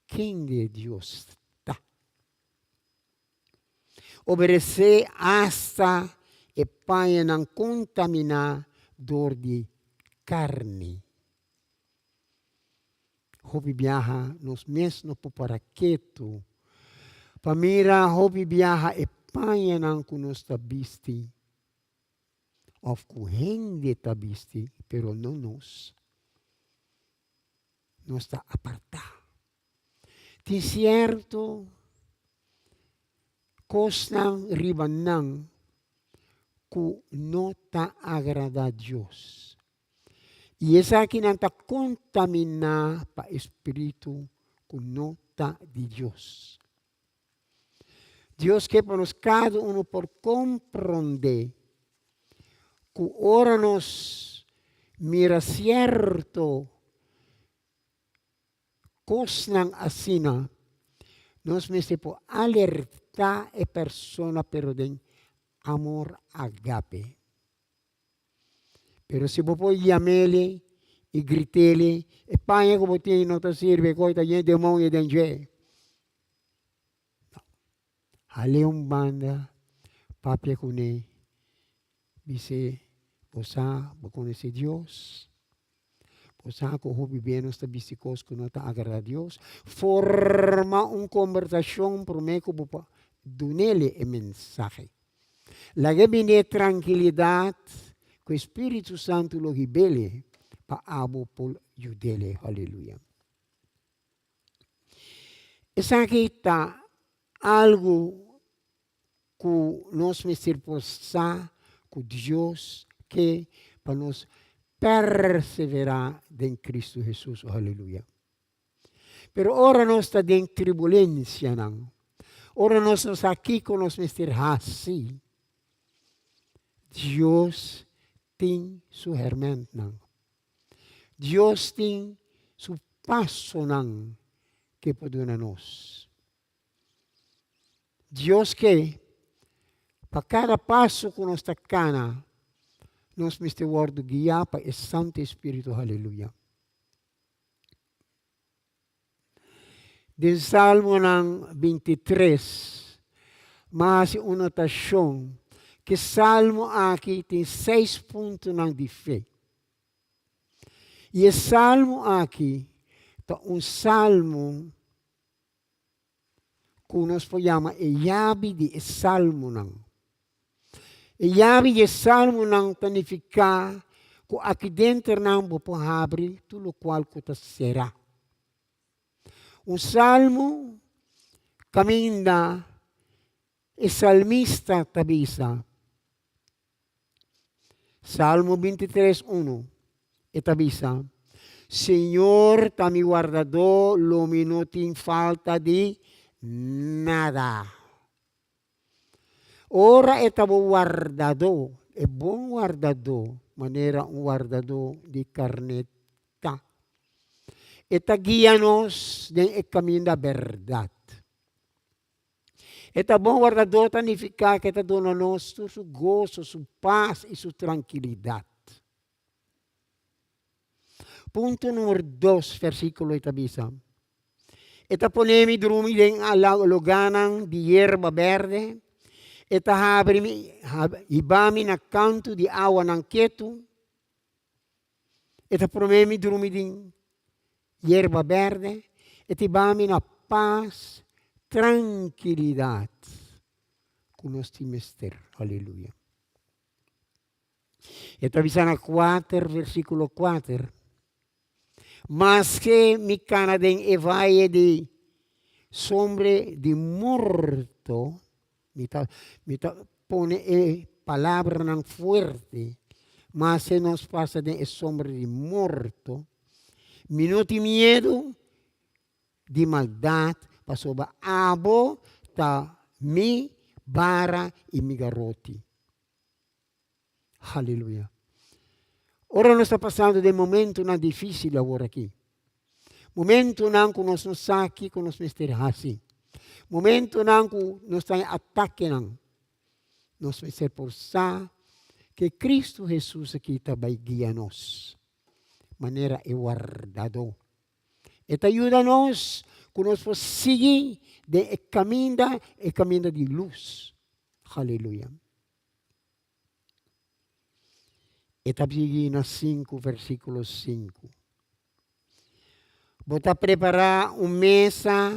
kende Dios ta. Obedesé asta e pañanan kontaminá dor di karni. Hopi biaha nos mes no por para ketu pa mira hopi biaha e pañanan ku nos ta bisti òf ku hende ta bisti, pero no nos. Nos ta apartá. Tin sierto kosnan riba nan ku no ta agradá Dios. I esakinan ta kontaminá pa e spiritu ku no ta di Dios. Dios ke pa nos kada unu por komprondé ku ora nos mira sierto Kosnan asina nos mester por alertá e persona pero den amor agape. Pero si bo por yam'ele i grit'ele, e paña ku bo tin no ta sirbi, koi ta yen demonio den dje. No. Hal'e un banda, papia kuné, bis'é, Bo sa, bo konosé Dios. Bo sa ku hopi bia nos ta bisti kos ku no ta agradá Dios. Forma un kombersashon promé ku bo por dun'el e mensahe. Laga e bini e trankilidat ku e Spiritu Santu lo hib'el pa abo por yud'el. Haleluya. Esaki ta algu ku nos mester por sa ku Dios ke pa nos perseverá den Kristu Hesus. Oh, aleluya. Pero ora nos ta den tribulensianan, ora nos no sa kiko nos mester hasi, Dios tin su hèrmèntnan. Dios tin su pasonan ke por duna nos. Dios ke pa kada paso ku nos ta kana, Nos mester wòrdu guiá pa e Santu Espíritu. Haleluya. Den Salmonan 23, m'a hasi un notashon ku e salmo aki tin seis puntonan di fe. I e salmo aki ta un salmo ku nos por yama e yabi di e salmonan. E yabi di e salmonan ta nifiká ku aki denternan bo por habri tur lokual ku ta será. Un salmo kaminda e salmista ta bisa, Salmo 23, 1, e ta bisa, Señor ta mi wardadó, lo mi no tin falta di nada. Ora e ta bo wardadó, e bon wardadó, manera un wardadó di karné ta. E ta guia nos den e kaminda bèrdat. E ta bon wardadó ta nifiká ku e ta duna nos tur su goso, su pas i su trankilidat. Punto numero dos versíkulo e ta bisa, E ta pone mi drumi den lugánan di yerba bèrdè, e ta habri mi, hiba mi na kantu di awanan ketu. E ta promé mi drumi den yerba bèrdè, e ta hiba mi na pas, trankilidat ku nos tin mester. Aleluya. E ta bisa na kuater, versíkulo kuater, Maske mi kana den e vaye di sombre di morto, mi ta mi ta pone e palabranan fuerte, maske nos pasa den e sombre di morto, mi no tin miedu di maldat, pasobra abo ta mi bara i mi garoti. Haleluya. Ora nos ta pasando den momentonan difícil awor aki, momentonan ku nos no sa kiko nos mester hasi, momentonan ku nos ta den atakenan, nos mester por sa ke Cristo Hesus aki ta bai guia nos manera e wardadó. E ta yuda nos ku nos por sigui den e kaminda, e kaminda di lus. Haleluya. E ta sigui na sinku versíkulo sinku. Bo ta prepará un mesa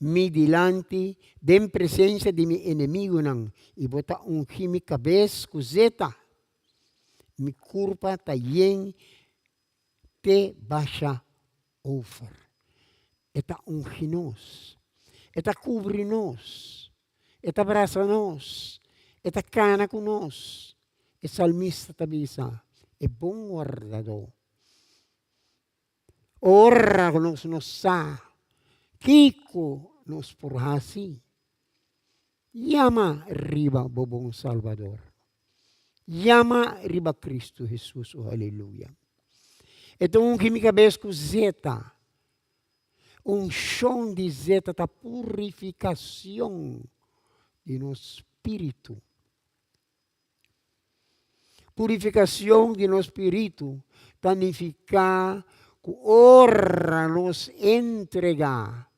mi dilanti den presensia di mi enemigunan i bo ta ungí mi kabes ku zeta. Mi kurpa ta yen te basha over. E ta ungi nos. E ta kubri nos. E ta brasa nos. E ta kana ku nos. E salmista ta bisa, E bon wardadó. Ora ku nos no sa kiko nos por hasi, yama riba bo bon Salbador. Yama riba Kristu Hesus, o aleluya. E ta ungi mi kabes ku zeta. Unshon di zeta ta purifikashon di nos spiritu. Purifikashon di nos spiritu ta nifiká ku ora nos entregá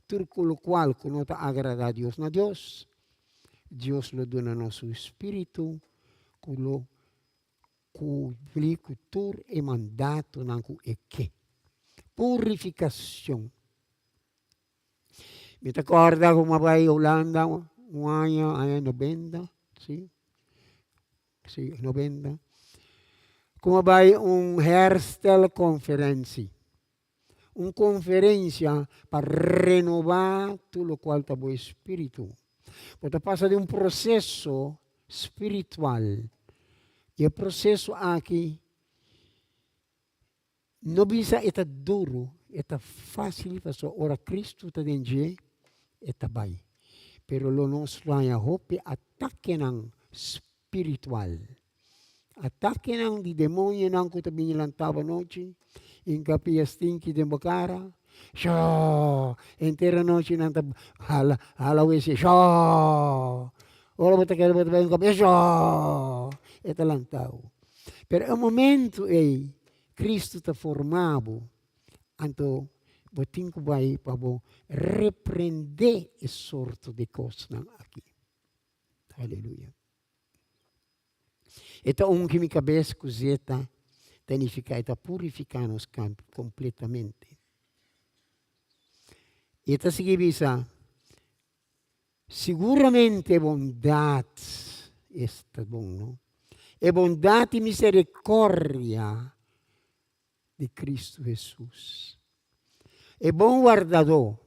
tur ku lokual ku no ta agradá Dios na Dios, Dios lo duna nos su spiritu ku lo Kumpli ku tur e mandatonan ku e ke. Purifikashon. Mi ta kòrda ku mi a bai Hulanda un aña, aña nobenta, si, si, nobenta, ku mi a bai un herstelconferentie. Un konferensia pa renobá tur lokual ta bo espíritu. Bo ta pasa den un proseso spiritual i e proseso aki no bisa e ta duru, e ta fásil pasobra ora Kristu ta den dje e ta bai. Pero lo nos haña hopi atakenan spiritual. Atakenan di demonionan ku ta bini lantabo anochi, hinka pia stinki den bo kara, shoo! Henter anochi nan ta hala hala wese, shoo! Ora bo ta kere bo ta bai un kaminda, shoo! E ta lanta bo. Pero e momento ei Cristo ta forma bo, anto bo tin ku bai pa bo reprende e sorto di kosnan aki. Aleluya. E ta ungi mi kabes ku zeta, ta nifiká e ta purifiká nos kompletamente. I e ta sigui bisa, Siguramente e bondat, esta bon, no? E bondat i miserikòrdia di Kristu Hesus. E bon wardadó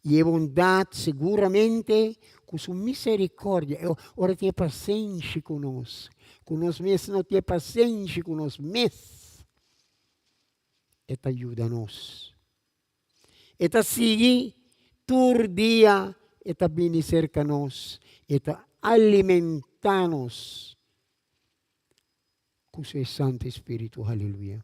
i e bondat seguramente ku su miserikòrdia, e ora tin e pasenshi ku nos, ku nos mes no tin e pasenshi ku nos mes, e ta yuda nos. E ta sigui tur dia e ta bini serka nos, e ta alimentá nos ku su e Santu Spiritu. Haleluya.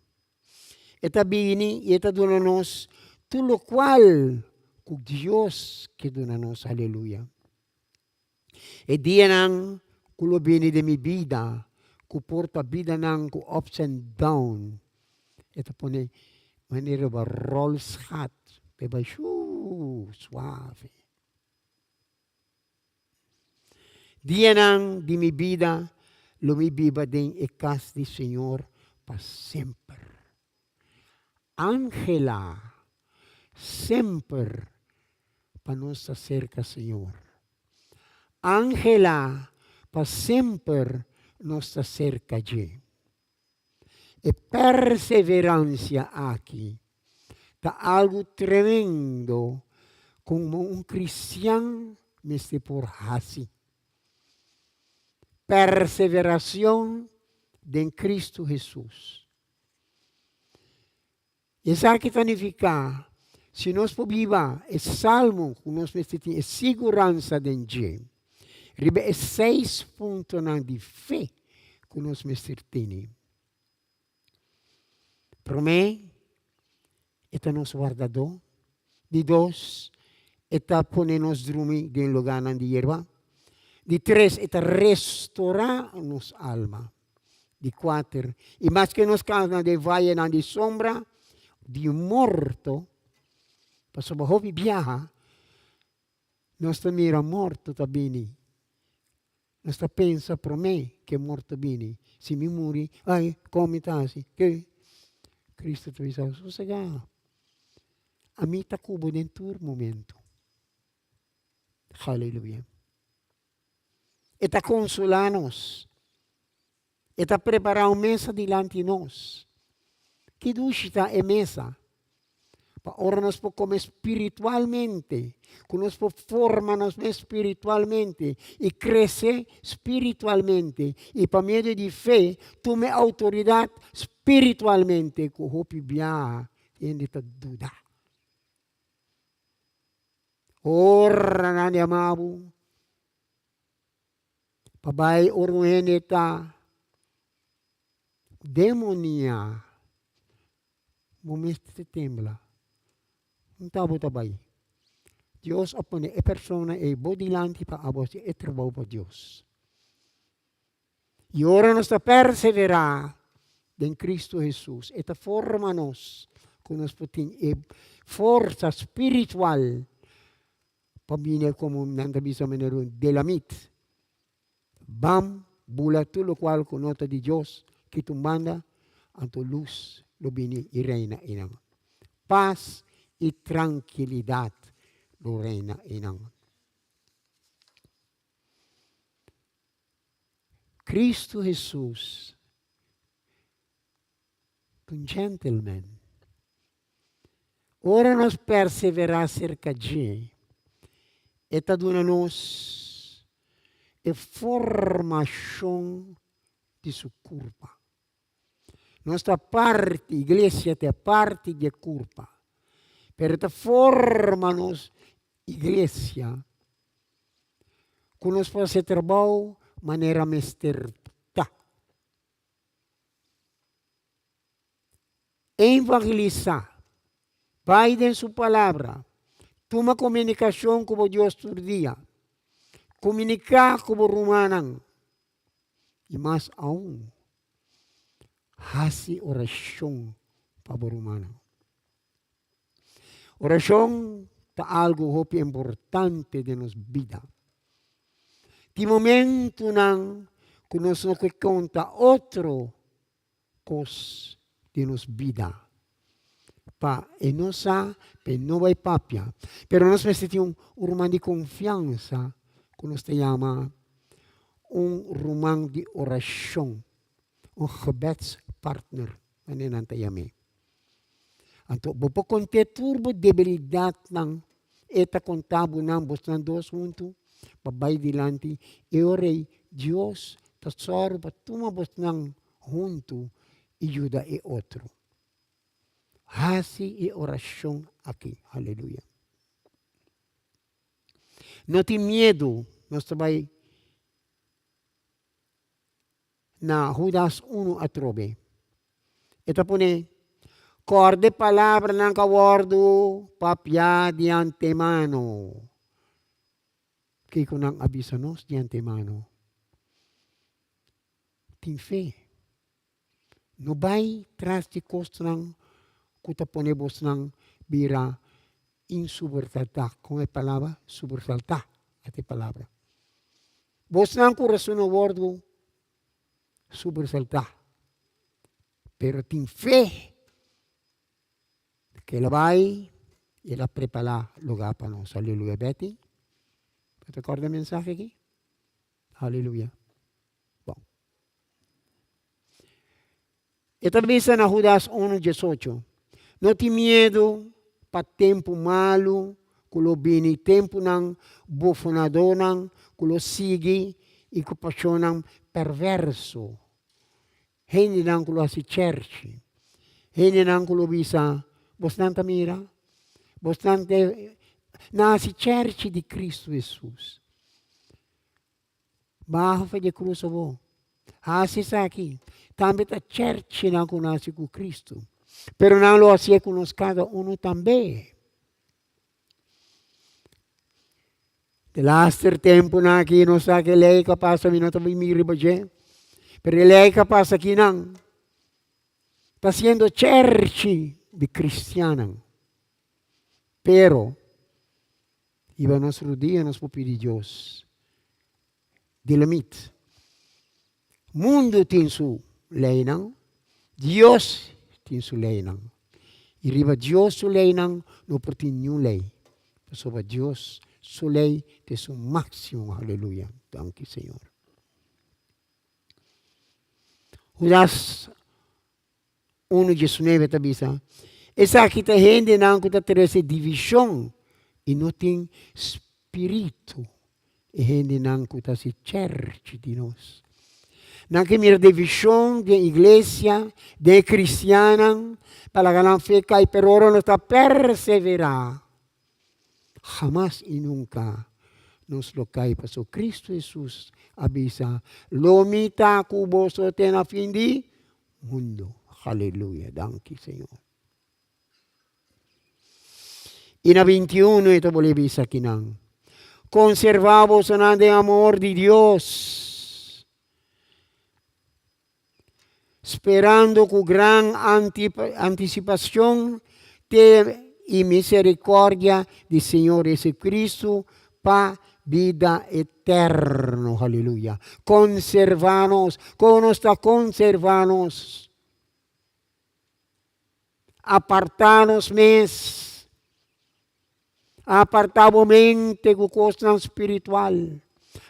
E ta bini i e ta duna nos tur lokual ku Dios ke duna nos. Haleluya. E dianan ku lo bini den mi bida, ku por ta bidanan ku ups and down, e ta pone manera riba rolschaat pa e bai shuu suave. Dianan di mi bida lo mi biba den e kas di Señor pa semper. Anhela semper pa nos ta serka Señor. Anhela pa semper nos ta serka dje. E perseveransia aki ta algu tremendo komo un kristian mester por hasi. Perseveracion den Cristo Hesus. Esaki ta nifica, si nos por biba e salmo cu nos mester tin e siguransa den dje, riba e seis puntonan di fe cu nos mester tene. Promé, e ta nos wardadó. Di dos, e ta pone nos drumi den lugánan di yerba. Di tres, e ta restorá nos alma. Di kuater, i maske nos kana den vayenan di sombra di morto, pasobra hopi biaha nos ta mira morto ta bini. Nos ta pensa promé ku e morto bini, Si mi muri, ai, kon mi ta hasi? Ke? Kristu ta bisa, Sosegá, ami ta ku bo den tur momentu. Haleluya. E ta konsolá nos. E ta prepará un mesa dilanti nos. Ki dushi ta e mesa! Pa ora nos por kome spiritualmente, ku nos por forma nos mes spiritualmente i krese spiritualmente i pa medio di fe tuma e outoridat spiritualmente ku hopi biaha hende ta duda. Ora nan yama bo pa bai ora un hende ta demonia. Bo mester tembla. Un ta bo ta bai. Dios a pone e persona ei bo dilanti pa abo hasi e trabou pa Dios. I ora nos ta perseverá den Cristo Hesus, e ta forma nos ku nos por tin e forsa spiritual pa bini komo nan ta bisa manera un delamit. Bam bula tur lokual ku no ta di Dios kita un banda, anto lus lo bini i reina einan. Pas i trankilidat lo reina einan. Kristu Hesus ta un gentleman. Ora nos perseverá serka dje, e ta duna nos e formashon di su kurpa. Nos ta parti, iglesia ta parti di e kurpa, pero e ta forma nos iglesia ku nos por hasi trabou manera mester ta. Evangelisá, bai den su palabra, tuma komunikashon ku bo Dios tur dia, komuniká ku bo rumannan. I mas aun, hasi orashon pa bo rumannan. Orashon ta algu hopi importante den nos bida. Tin momentunan ku nos no ke konta otro kos di nos bida pa e no sa, pa e no bai papia. Pero nos mester tin un ruman di konfiansa ku nos ta yama un ruman di orashon, un gebedspartner, manera nan ta yam'é. Anto bo por kont'é tur bo debilidatnan, e ta konta bo nan, bosnan dos huntu pa bai dilanti e ora ei Dios ta sòru pa tuma bosnan huntu i yuda e otro. Hasi e orashon aki. Aleluya. No tin miedu, nos ta bai Na Hudas unu atrobe. E ta pone, Kòrda e palabranan ku a wòrdu papiá di antemano. Kiko nan a bisa nos di antemano? Tin fe. No bai tras di kosnan ku ta pone bosnan bira insubersaltá. Kon e palabra? Subersaltá, ata e palabra. Bosnan kurason a wòrdu subersaltá, pero tin fe ku el a bai i el a prepará lugá pa nos. Aleluya. Betty, bo ta kòrda e mensahe aki? Aleluya. Bon. E ta bisa na Hudas unu diesocho, No tin miedu pa tempu malu ku lo bini, tempunan bufonadónan ku lo sigui i ku pashonnan pèrvèrso, hendenan ku lo hasi chèrchi, hendenan ku lo bisa, Bosnan ta mira, bosnan ta nan hasi chèrchi di Kristu Hesus. Baha for di e krus awor. Hasi esaki. Tambe ta chèrchinan ku nasi ku Kristu. Pero nan lo hasié ku nos kada unu tambe. De laster tempunan aki nos sa ku e lei ku a pasa, mi no ta bin mira riba dje, pero e lei ku a pasa akinan ta siendo chèrchi di kristiannan. Pero Riba nos rudia nos por pidi Dios dilemit. Mundu tin su leinan, Dios tin su leinan. I riba Dios su leinan no por tin niun lei, pasobra Dios su lei ta esun máksimo. Aleluya. Danki Señor. Judas Unu diesnuebe ta bisa, Esaki ta hendenan ku ta trese divishon i no tin spiritu, e hendenan ku ta hasi chèrchi di nos. Nan ke mira divishon den iglesia, den e kristiannan, pa laga nan fe kai, pero ora nos ta perseverá, hamas i nunka nos lo kai, pasobra Kristu Hesus a bisa, Lo mi ta ku boso te na fin di Mundo. Haleluya. Danki, Señor. I na 21 e ta bolbe bisa kinan. Konservá bosonan den amor di Dios, sperando ku gran antisipashon te i miserikòrdia di Señor Jesucristo pa bida eterno. Haleluya. Konservá nos. Kon nos ta konservá nos? Apartá nos mes. Apartá bo mente ku kosnan spiritual.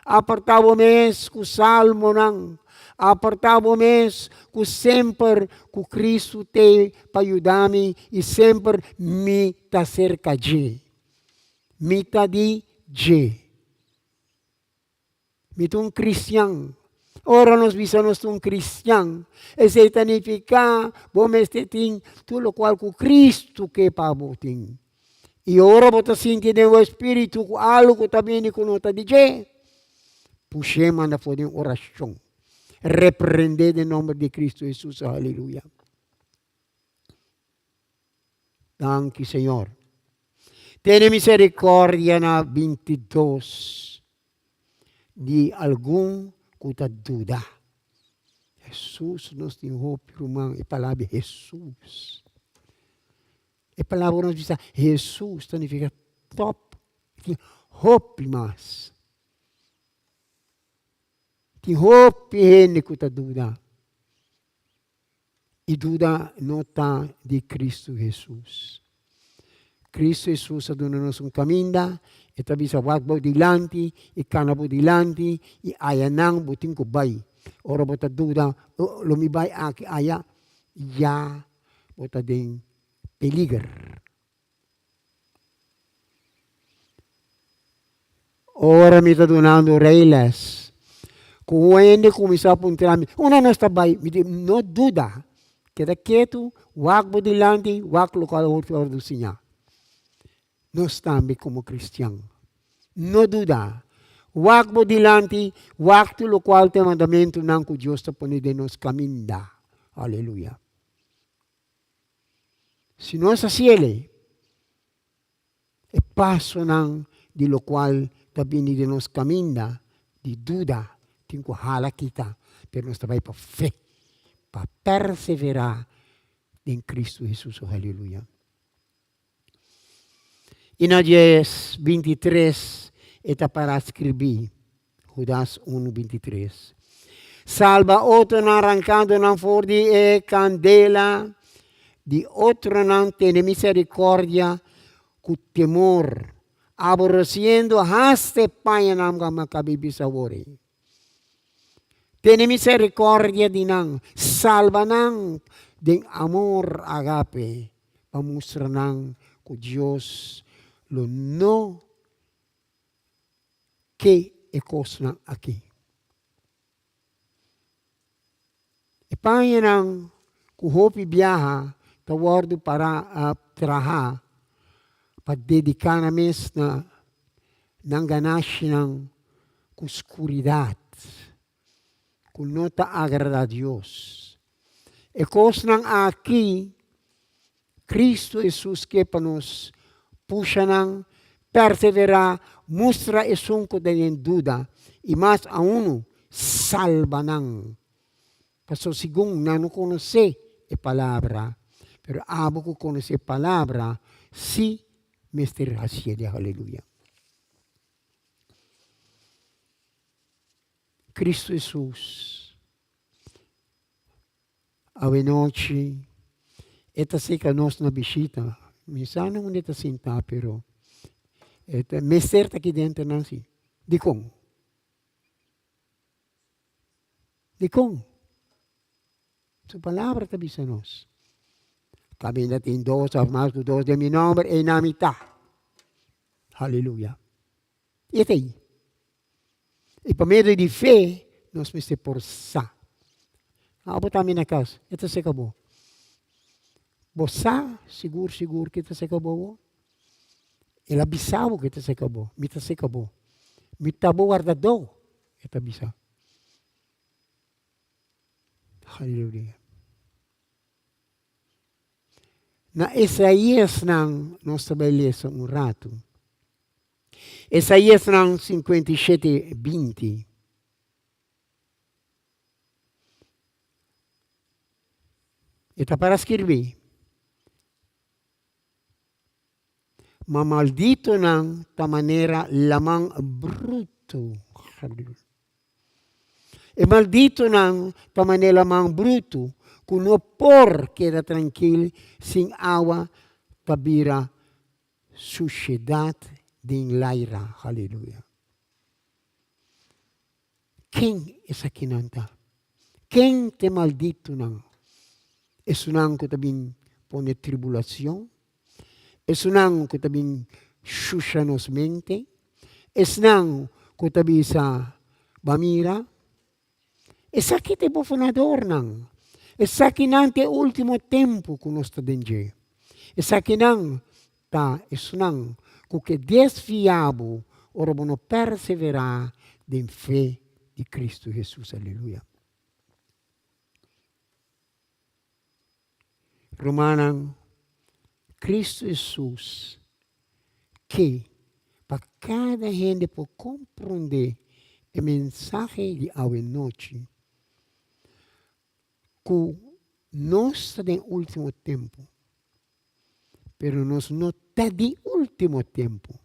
Apartá bo mes ku salmonan. Apartá bo mes ku semper ku Kristu t'ei pa yuda mi i semper mi ta serka dje. Mi ta di dje. Mi ta un kristian. Ora nos bisa nos ta un kristian, esei ta nifiká bo mester tin tur lokual ku Kristu ke pa bo tin. I ora bo ta sinti den bo espíritu ku algu ta bini ku no ta di dje, push'é manda for den orashon. Reprendé den nòmber di Kristu Hesus. Aleluya. Danki Señor. Tene misericordia na 22 di algun ku ta duda. Hesus nos tin hopi ruman e palabra Hesus. E palabra nos bisa Hesus ta nifica top. Tin hopi mas. Tin hopi hende ku ta duda. I duda no ta di Kristu Hesus. Kristu Hesus a duna nos un kaminda, e ta bisa wak bo dilanti i kana bo dilanti i ayanan bo tin ku bai. Ora bo ta duda, oh, lo mi bai aki aya, ya bo ta den peliger. Ora mi ta dunando rijles, ku un hende kuminsá puntra mi, Unda nos ta bai? Mi di, No duda, keda ketu, wak bo dilanti, wak lokual otro a wòrdu siñá. Nos tambe komo kristian, no duda, wak bo dilanti, wak tur lokual ta e mandamentunan ku Dios ta pone den nos kaminda. Aleluya! Si nos hasi elei, e pasonan di lokual ta bini den nos kaminda di duda tin ku hala kita, pero nos ta bai pa fe, pa perseverá den Kristu Hesus. Oh, aleluya! I na dies 23 e ta para skribí, Hudas unu 23, Salba otronan rankando nan for di e kandela, di otronan tene miserikòrdia ku temor, aboresiendo hasta e pañanan ku a kabi bisa awor ei. Tene miserikòrdia di nan, salba nan den amor agape, pa mustra nan ku Dios lo no ke e kosnan aki. E pañanan ku hopi biaha ta wòrdu para traha pa dediká nan mes na nan ganashinan ku skuridat ku no ta agradá Dios. E kosnan aki Kristu Hesus ke pa nos pusha nan, perseverá, mustra esun ku ta den duda, i mas aun salba nan. Pasobra segun nan no konosé e palabra, pero abo ku konosé e palabra sí mester hasié. Aleluya. Kristu Hesus. Awenochi e ta seka nos na bishita. Mi sa na unda e ta sinta pero e ta mester ta aki denter nan si. Dikon? Dikon? Su palabra ta bisa nos. Kaminda tin dos of mas ku dos den mi nomber, einan mi ta. Haleluya. I e ta ei. I pa medio di fe nos mester por sa. Abo tambe na kas, e ta seka bo. Bo sa sigur sigur ke ta seka bo bo? El a bisa bo ke ta seka bo. Mi ta seka bo. Mi ta bo wardadó, e ta bisa. Haleluya. Na Isaíasnan nos ta bai lesa un ratu. Isaíasnan 57, 20. E ta para skirbi, Ma malditonan ta manera laman brutu. E malditonan ta manera laman brutu ku no por keda trankil sin awa ta bira Sushedat den laira. Haleluya. Ken esakinan ta? Ken ta e malditonan? Esunnan ku ta bin pone tribulacion? Esunnan ku ta bin shusha nos mente? Esnan ku ta bisa, Ba mira, esaki ta e bofonadornan. Esakinan ta e ultimo tempu ku nos ta den dje. Esakinan ta esnan ku ke desviá bo ora bo no perseverá den fe di Kristu Hesus. Aleluya. Rumannan, Kristu Hesus ke pa kada hende por komprondé e mensahe di awe nochi. Ku nos ta den último tempu, pero nos no ta di último tempu.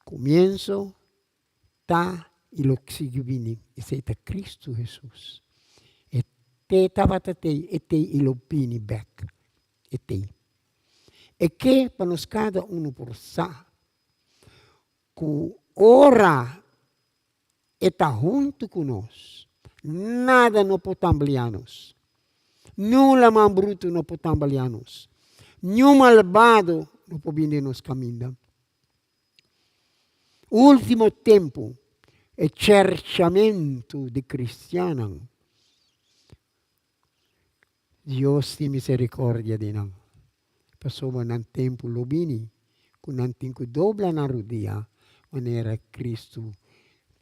Komienso ta i lo sigui bini, esei ta Kristu Hesus. E te tabata tei, e tei i lo bini bèk. E tei. E ke pa nos kada unu por sa ku ora E ta huntu ku nos. Nada no por tambaliá nos. Niun laman brutu no por tambaliá nos. Niun malbado no por bini den nos kaminda. Último tempu, e chèrchamentu di kristiannan. Dios tin miserikòrdia di nan, pasobra nan tempu lo bini ku nan tin ku dobla nan rudia manera Kristu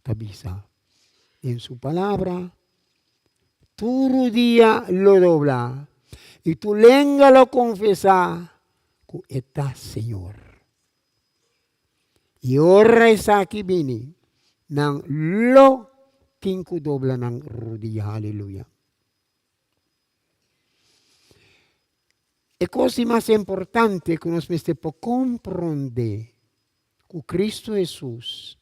ta bisa den su palabra, Tur rudia lo dobla i tur lenga lo konfesá ku e ta Señor. I ora esaki bini, nan lo tin ku dobla nan rudia. Aleluya. E kos di mas importante ku nos mester por komprondé ku Kristu Hesus,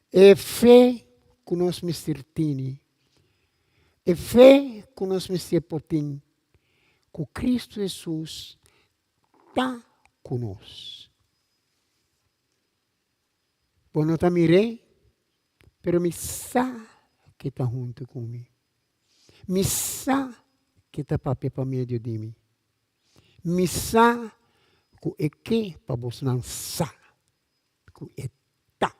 e fe ku nos mester tini, e fe ku nos mester por tin ku Kristu Hesus ta ku nos. Bo no ta mir'é, pero mi sa ke ta huntu ku mi. Mi sa ke ta papia pa medio di mi. Mi sa ku e ke pa bosnan sa ku e ta.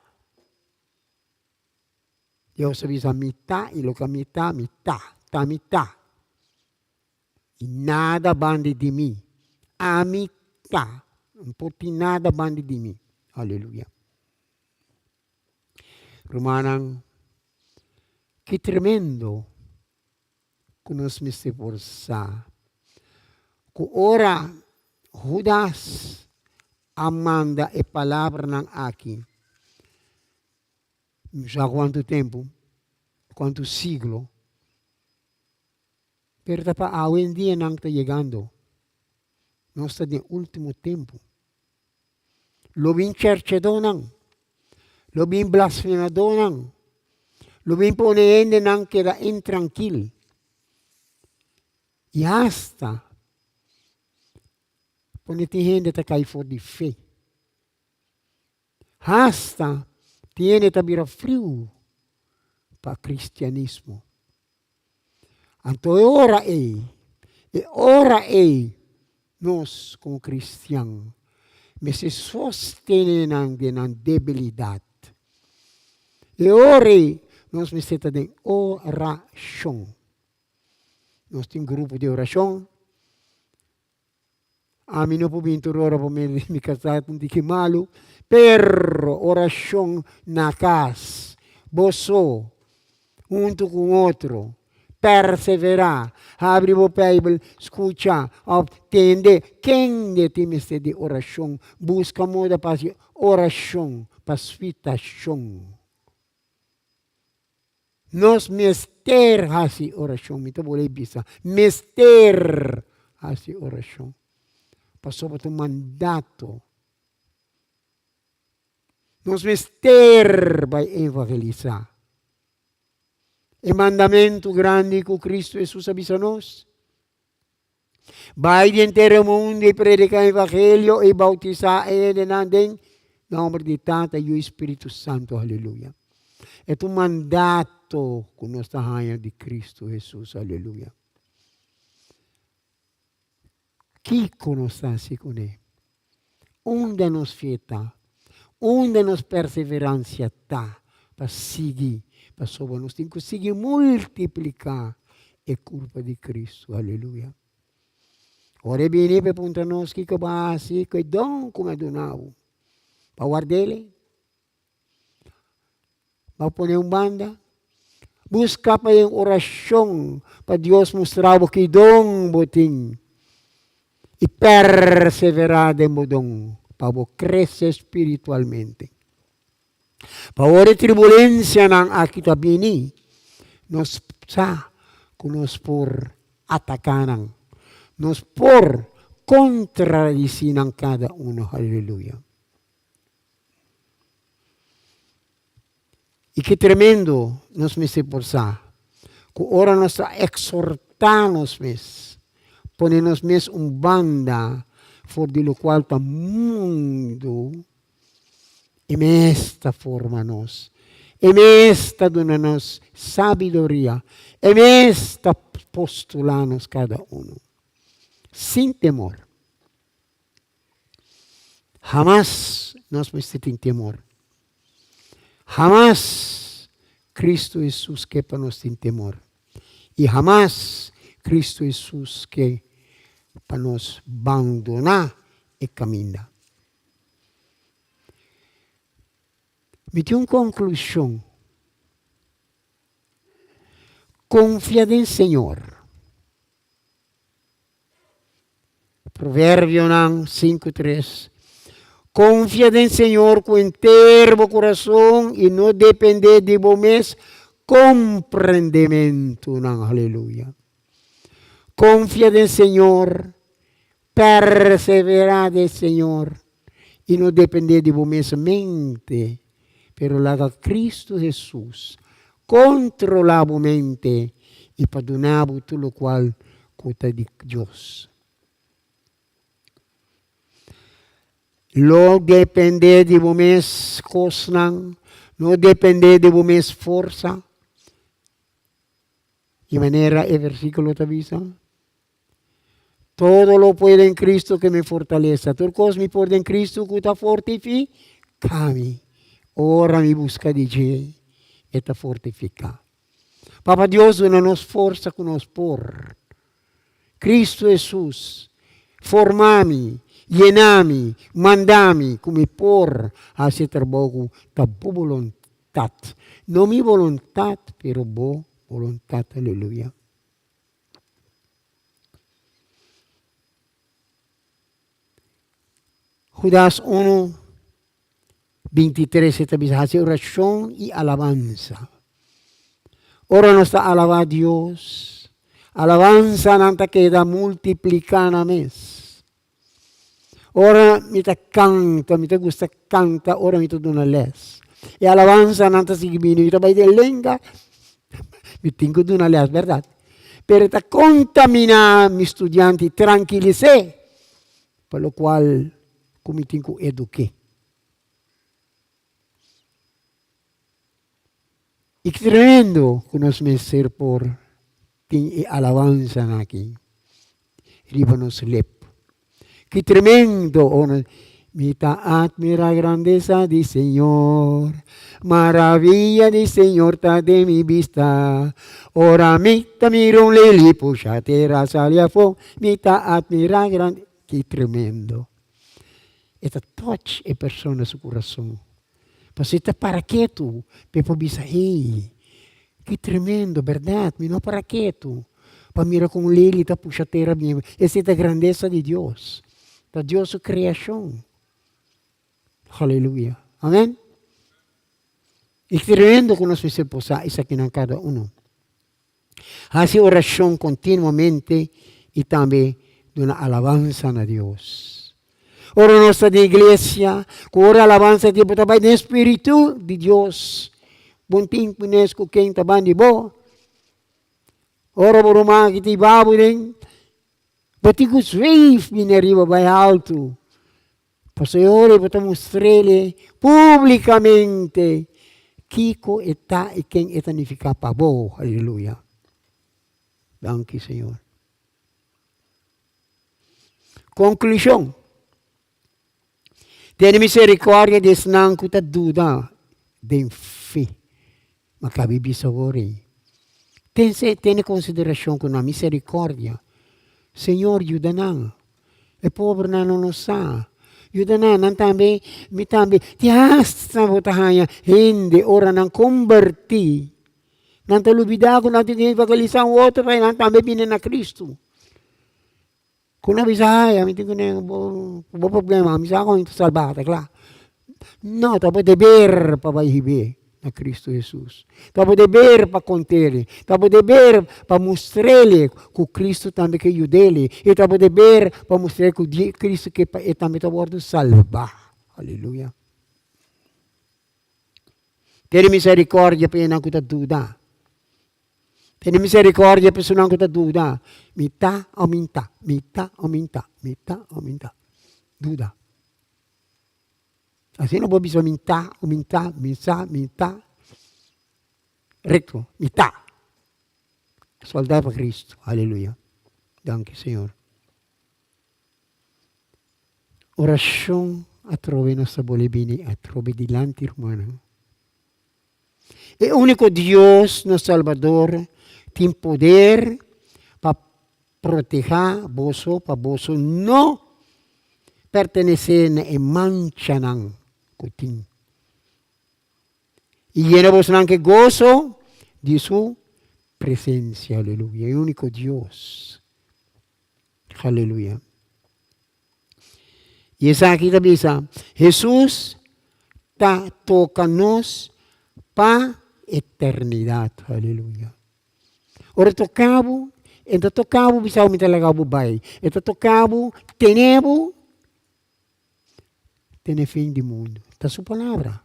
Dios a bisa, Mi ta, i loke mi ta, mi ta, ta mi ta. I nada banda di mi. Ami ta. No por tin nada banda di mi. Aleluya. Rumannan, ki tremendo ku nos mester por sa ku ora Hudas a manda e palabranan aki, no sa kuantu tempu, kuantu siglo, Pero ta pa awendia nan ta yegando. Nos ta den ultimo tempu. Lo bin cherchedónan, lo bin blasfemadónan, lo bin pone hendenan keda intrankil. I asta pone tin hende ta kai for di fe. Hasta tin hende ta bira friu pa kristianismo. Anto e ora ei, e ora ei nos komo kristian mester sostene nan den nan debilidat. E ora ei nos mester ta den orashon. Nos tin grupo di orashon. Ami no por bin tur ora por medio di mi kasá ta un tiki malu, pero orashon na kas, bo so, huntu ku un otro, perseverá, habri bo Beibel, skucha òf tende kende tin mester di orashon, buska moda pa hasi orashon pa spitashon. Nos mester hasi orashon. Mi ta bolbe bisa, mester hasi orashon. Pasobra ta un mandato. Nos mester bai evangelisá. E mandamentu grandi ku Kristu Hesus a bisa nos. Bai den tera mundu i prediká evangelio i bautisá e hendenan den nòmber di Tata, Yu i Spiritu Santu. Aleluya. E ta un mandato ku nos ta haña di Kristu Hesus. Aleluya. Kiko nos ta hasi kuné? Unda nos fe ta? Unda nos perseveransia ta pa sigui? Pasobra nos tin ku sigui multipliká e kurpa di Kristu. Aleluya. Ora e bini pa e puntra nos kiko bo a hasi ku e don ku mi a duna bo. Bo a ward'el? Bo a pone un banda? Buska pa den orashon pa Dios mustra bo ki don bo tin i perseverá den bo don pa bo krese spiritualmente. Pa ora e tribulensianan aki ta bini, nos sa ku nos por ataká nan. Nos por kontradisí nan kada uno. Aleluya. I ki tremendo nos mester por sa ku ora nos ta eksortá nos mes, pone nos mes un banda for di lokual ta mundu, E mes ta forma nos. E mes ta duna nos sabiduria. E mes ta postulá nos kada unu. Sin temor. Hamas nos mester tin temor. Hamas Cristo Hesus ke pa nos tin temor. I hamas Cristo Hesus ke pa nos bandoná e kaminda. Mi tin un konklushon. Konfia den Señor. Proverbionan 5:3 Konfia den Señor ku henter bo kurason i no dependé di bo mes komprendementunan. Aleluya. Konfia den Señor Perseverá den Señor i no dependé di bo mes mente, pero laga Cristo Hesus kontrolá bo mente i pa duna bo tur lokual ku ta di Dios. Lo dependé di bo mes kosnan, no dependé di bo mes forsa. Di manera e versíkulo ta bisa? Todo lo puedo en Cristo que me fortaleza. Tur cos mi por den Cristo cu ta fortifica mi. Ora mi busca di dje, e ta fortifica. Papa Dios duna nos forsa cu nos por. Cristo Jesus, forma mi, yena mi, manda mi cu mi por haci e trabou cu ta bo boluntad. No mi boluntad, pero bo boluntad. Aleluya. Judas unu, bintitres e ta bisa hasi orashon i alabansa. Ora nos ta alabá Dios, alabansanan ta keda multipliká na mes. Ora mi ta kanta, mi ta gusta kanta ora mi ta duna lès. E alabansanan ta sigui bini, mi ta bai den lenga, mi tin ku duna lès, bèrdat? Pero e ta kontaminá mi studiante, trankilis'é pa lokual ku mi tin ku eduk'é. I ki tremendo ku nos mester por tin e alabansanan aki riba nos lep. Ki tremendo ora mi ta admira grandesa di Señor, maravilla di Señor ta den mi bista. Ora mi ta mira un leli pusha tera sali afó, mi ta admira grandesa. Ki tremendo! E ta touch e persona su kurason. Pasobra e ta para ketu pa e por bisa, Hey, ki tremendo, bèrdat? Mi no para ketu pa mira kon un leli ta pusha tera bien. Esei ta grandesa di Dios. Ta Dios su kreashon. Haleluya. Amen. I tremendo ku nos mester por sa esakinan kada uno. Hasi orashon kontinuamente i tambe duna alabansa na Dios. Ora nos ta den iglesia, ku ora alabansa di bo ta bai den spiritu di Dios. Bon tin kunes ku ken ta ban di bo. Ora bo ruman ki ta hiba bo den, bo tin ku zweef bini ariba bai altu. Pasobra ora bo ta mustr'el públikamente kiko e ta i ken e ta nifiká pa bo. Aleluya. Danki, Señor. Konklushon, Tene miserikòrdia di esnan ku ta duda den fe. Ma kabi bisa awor ei. Ten tene konsiderashon ku nan miserikòrdia. Señor, yuda nan. E pobernan no no sa. Yuda nan, nan tambe, mi tambe. Te hasta bo ta haña hende ora nan kombertí, nan ta lubidá ku nan tin ku evangelisá un otro pa nan tambe bini na Kristu. Ku nan bisa, ay, ami tin ku bo problema, ami sa kon ta salbá, ta kla. No, ta bo deber pa bai hib'é na Cristo Hesus. Ta bo deber pa kont'el. Ta bo deber pa mustr'el ku Cristo tambe ke yud'el. I ta bo deber pa mustr'el ku Cristo ke pa e tambe ta wòrdu salbá. Aleluya. Tene miserikòrdia pa esnan ku ta duda. Tene miserikòrdia pa esunnan ku ta duda. Mi ta o mi n'ta, mi ta o mi n'ta, mi ta o mi n'ta. Duda. Asina bo bisa mi n'ta o mi n'ta, mi sa, mi ta. Rekto, mi ta. Sòldá pa Kristu. Aleluya. Danki Señor. Orashon atrobe nos ta bole bini atrobe dilanti rumannan. E úniko Dios, nos Salbador, tin poder pa protehá boso pa boso no pertenesé na e manchanan ku tin. I yena bosonan ku e goso di su presensia. Aleluya. E úniko Dios. Aleluya. I esaki ta bisa, Hesus ta toka nos pa eternidat. Aleluya. Ora e toka bo, e ta toka bo bisa bo mi ta laga bo bai. E ta toka bo, tene bo te na e fin di mundu. Ta su palabra.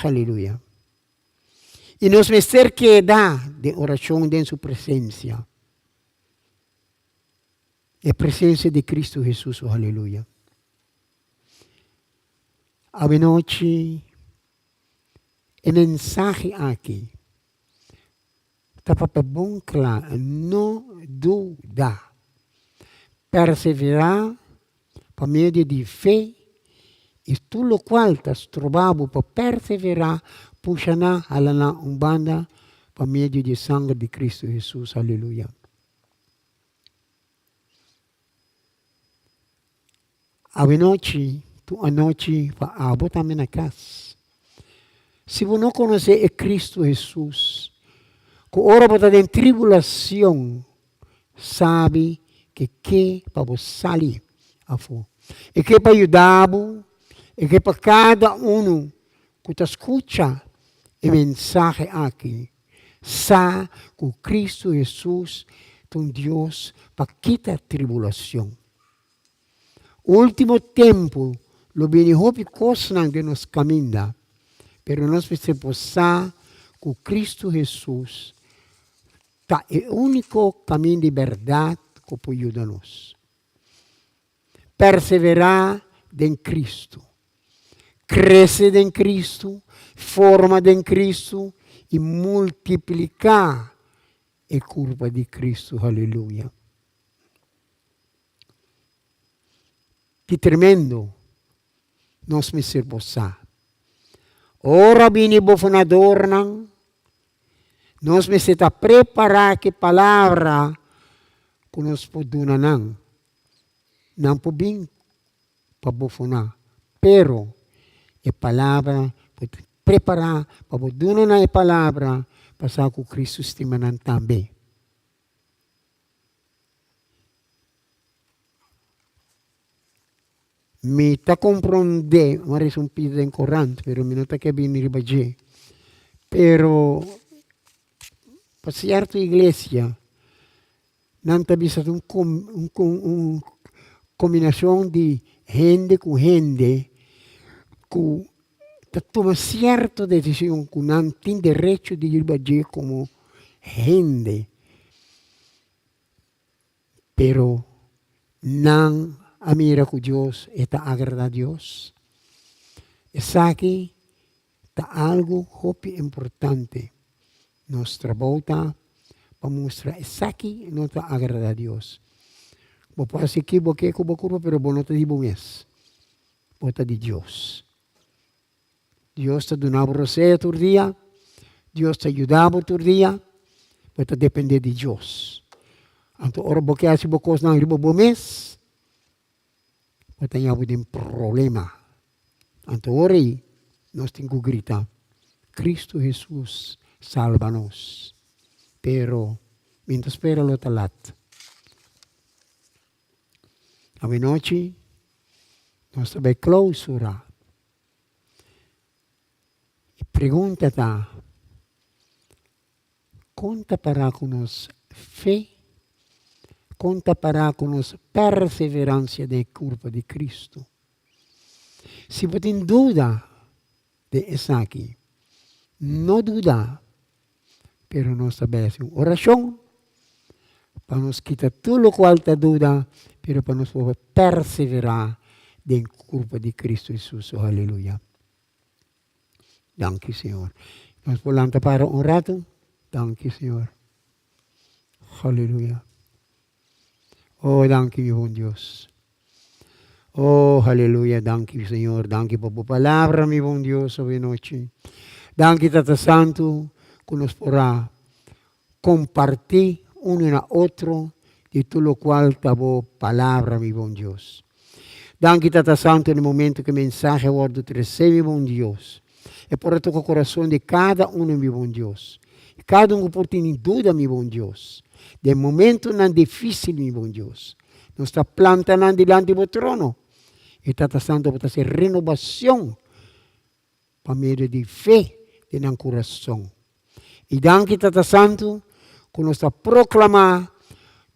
Aleluya. I nos mester keda den orashon den su presensia. E presencia di Cristo Jesus, oh aleluya. Awenochi e mensahe aki ta papia bon kla, no duda. Perseverá pa medio di fe i tur lokual ta stroba bo pa perseverá, pusha nan hala nan un banda pa medio di e sanger di Cristo Jesus, aleluya. Awenochi ta un anochi pa abo tambe na kas. Si bo no konosé e Kristu Hesus, ku ora bo ta den tribulashon, sabi ke ke pa bo sali afó. E ke pa yuda bo, e ke pa kada unu ku ta skucha e mensahe aki. Sa ku Kristu Hesus ta un Dios pa kita tribulashon. Ultimo tempu lo bini hopi kosnan den nos kaminda, pero nos mester por sa ku Kristu Hesus ta e úniko kaminda di bèrdat ku por yuda nos. Perseverá den Kristu. Krese den Kristu, forma den Kristu i multipliká e kurpa di Kristu. Haleluya! Ki tremendo nos mester por sa! Ora bini bofonadornan, nos mester ta prepará ku e palabra ku nos por duna nan. Nan por bin pa bofoná, pero e palabra bo ta prepará pa bo duna nan e palabra pa sa ku Kristu stima nan tambe. Mi ta komprondé, mi a resa un pida den korant, pero mi no ta ke bini riba dje, pero pa sierto iglesia Nan ta bisa ta un un kombinashon di hende ku hende ku ta tuma sierto desishon ku nan tin derecho di riba dje komo hende, pero nan a mira ku Dios e ta agrada Dios. Esaki Ta algu hopi importante. Nos trabou ta pa mustra esaki no ta agradá Dios. Bo por hasi ki bo ke ku bo kurpa pero bo no ta di bo mes. Bo ta di Dios. Dios ta duna bo rosea tur dia, Dios ta yuda bo tur dia, bo ta depende di Dios. Anto ora bo ke hasi bo kosnan riba bo mes, Bo ta ña bo den problema. Anto ora ei nos tin ku grita, Kristu Hesus, salba nos! Pero mi no ta spera lo ta lat. Awenochi nos ta bai klousura. Pregunta ta, Kon ta pará ku nos fe? Kon ta pará ku nos perseveransia den e kurpa di Kristu? Si bo tin duda den esaki, no duda, pero nos ta bai hasi un orashon pa nos kita tur lokual ta duda, pero pa nos por perseverá den kurpa di Kristu Hesus. Oh, aleluya. Danki, Señor. Nos por lanta para un rato. Danki, Señor. Aleluya. Oh, danki, mi bon Dios. Oh, aleluya. Danki, Señor. Danki pa bo palabra, mi bon Dios, awe nochi. Danki, Tata Santu, ku nos por a kompartí uno na otro di tur lokual ta bo palabra, mi bon Dios. Danki, Tata Santu, na e momento ku e mensahe a wòrdu tresé, mi bon Dios. E por a toka kurason di kada uno, mi bon Dios. I kada un ku por tene duda, mi bon Dios, den momentunan difísil, mi bon Dios, nos ta planta nan dilanti bo trono. I Tata Santu, bo ta hasi renobacion pa medio di fe den nan kurason. I danki Tata Santu ku nos ta proklamá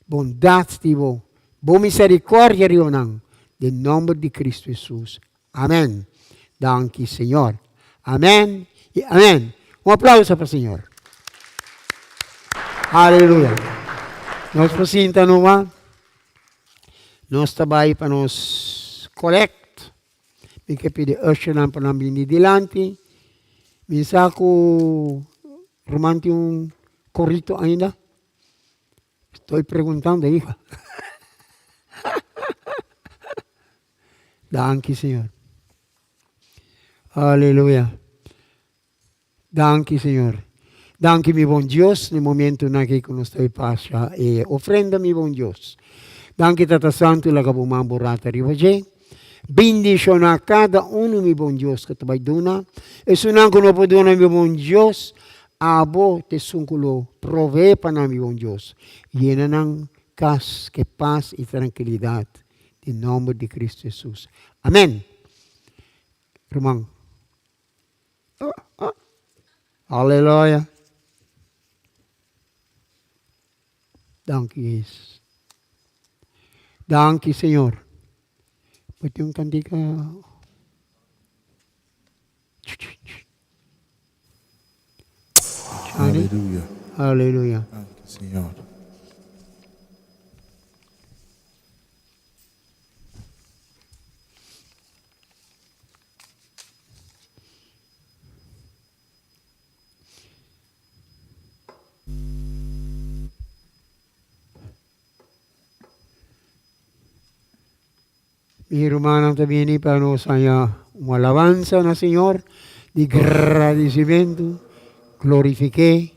bondat di bo, bo miserikòrdia riba nan, den nòmber di Kristu Hesus. Amèn. Danki Señor. Amèn i amèn. Un aplauso pa Señor. Aleluya. Nos por sinta numa. Nos ta bai pa nos kolèkt. Mi ke pidi ushernan pa nan bini dilanti. Mi sa ku ruman tin un korito ainda. Estoy preguntando, hija. Danki, Señor. Aleluya. Danki, Señor. Danki, mi bon Dios, na e momentunan aki ku nos ta bai pasa e ofrenda, mi bon Dios. Danki, Tata Santu, laga bo man bo rata riba dje. Bindishoná kada unu, mi bon Dios, ku ta bai duna. Esunnan ku no por duna, mi bon Dios, abo ta esun ku lo proveé pa nan, mi bon Dios. Yena nan kas ku e pas i trankilidat den nòmber di Kristu Hesus. Amèn. Ruman. Aleluya. Danki Jezus. Danki Señor. Bo tin un kantika. Aleluya. Aleluya. Danki Señor. Mi rumannan ta bini pa nos haña un alabansa na Señor di gradisimentu, glorifik'é,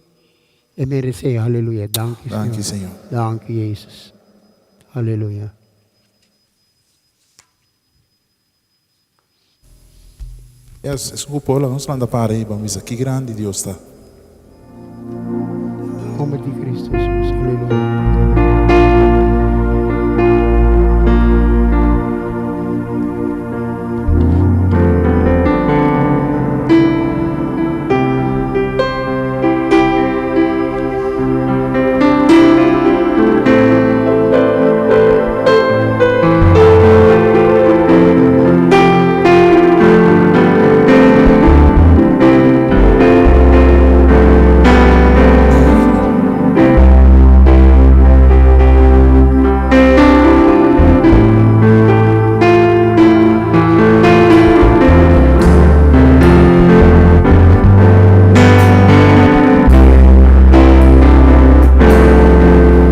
e meresé. Aleluya. Danki, Señor. Danki, Señor. Danki, Jesus. Aleluya. Yes, esun ku por laga nos lanta para i ban bisa ki grandi Dios ta. Nomber di Cristo Jesus. Aleluya.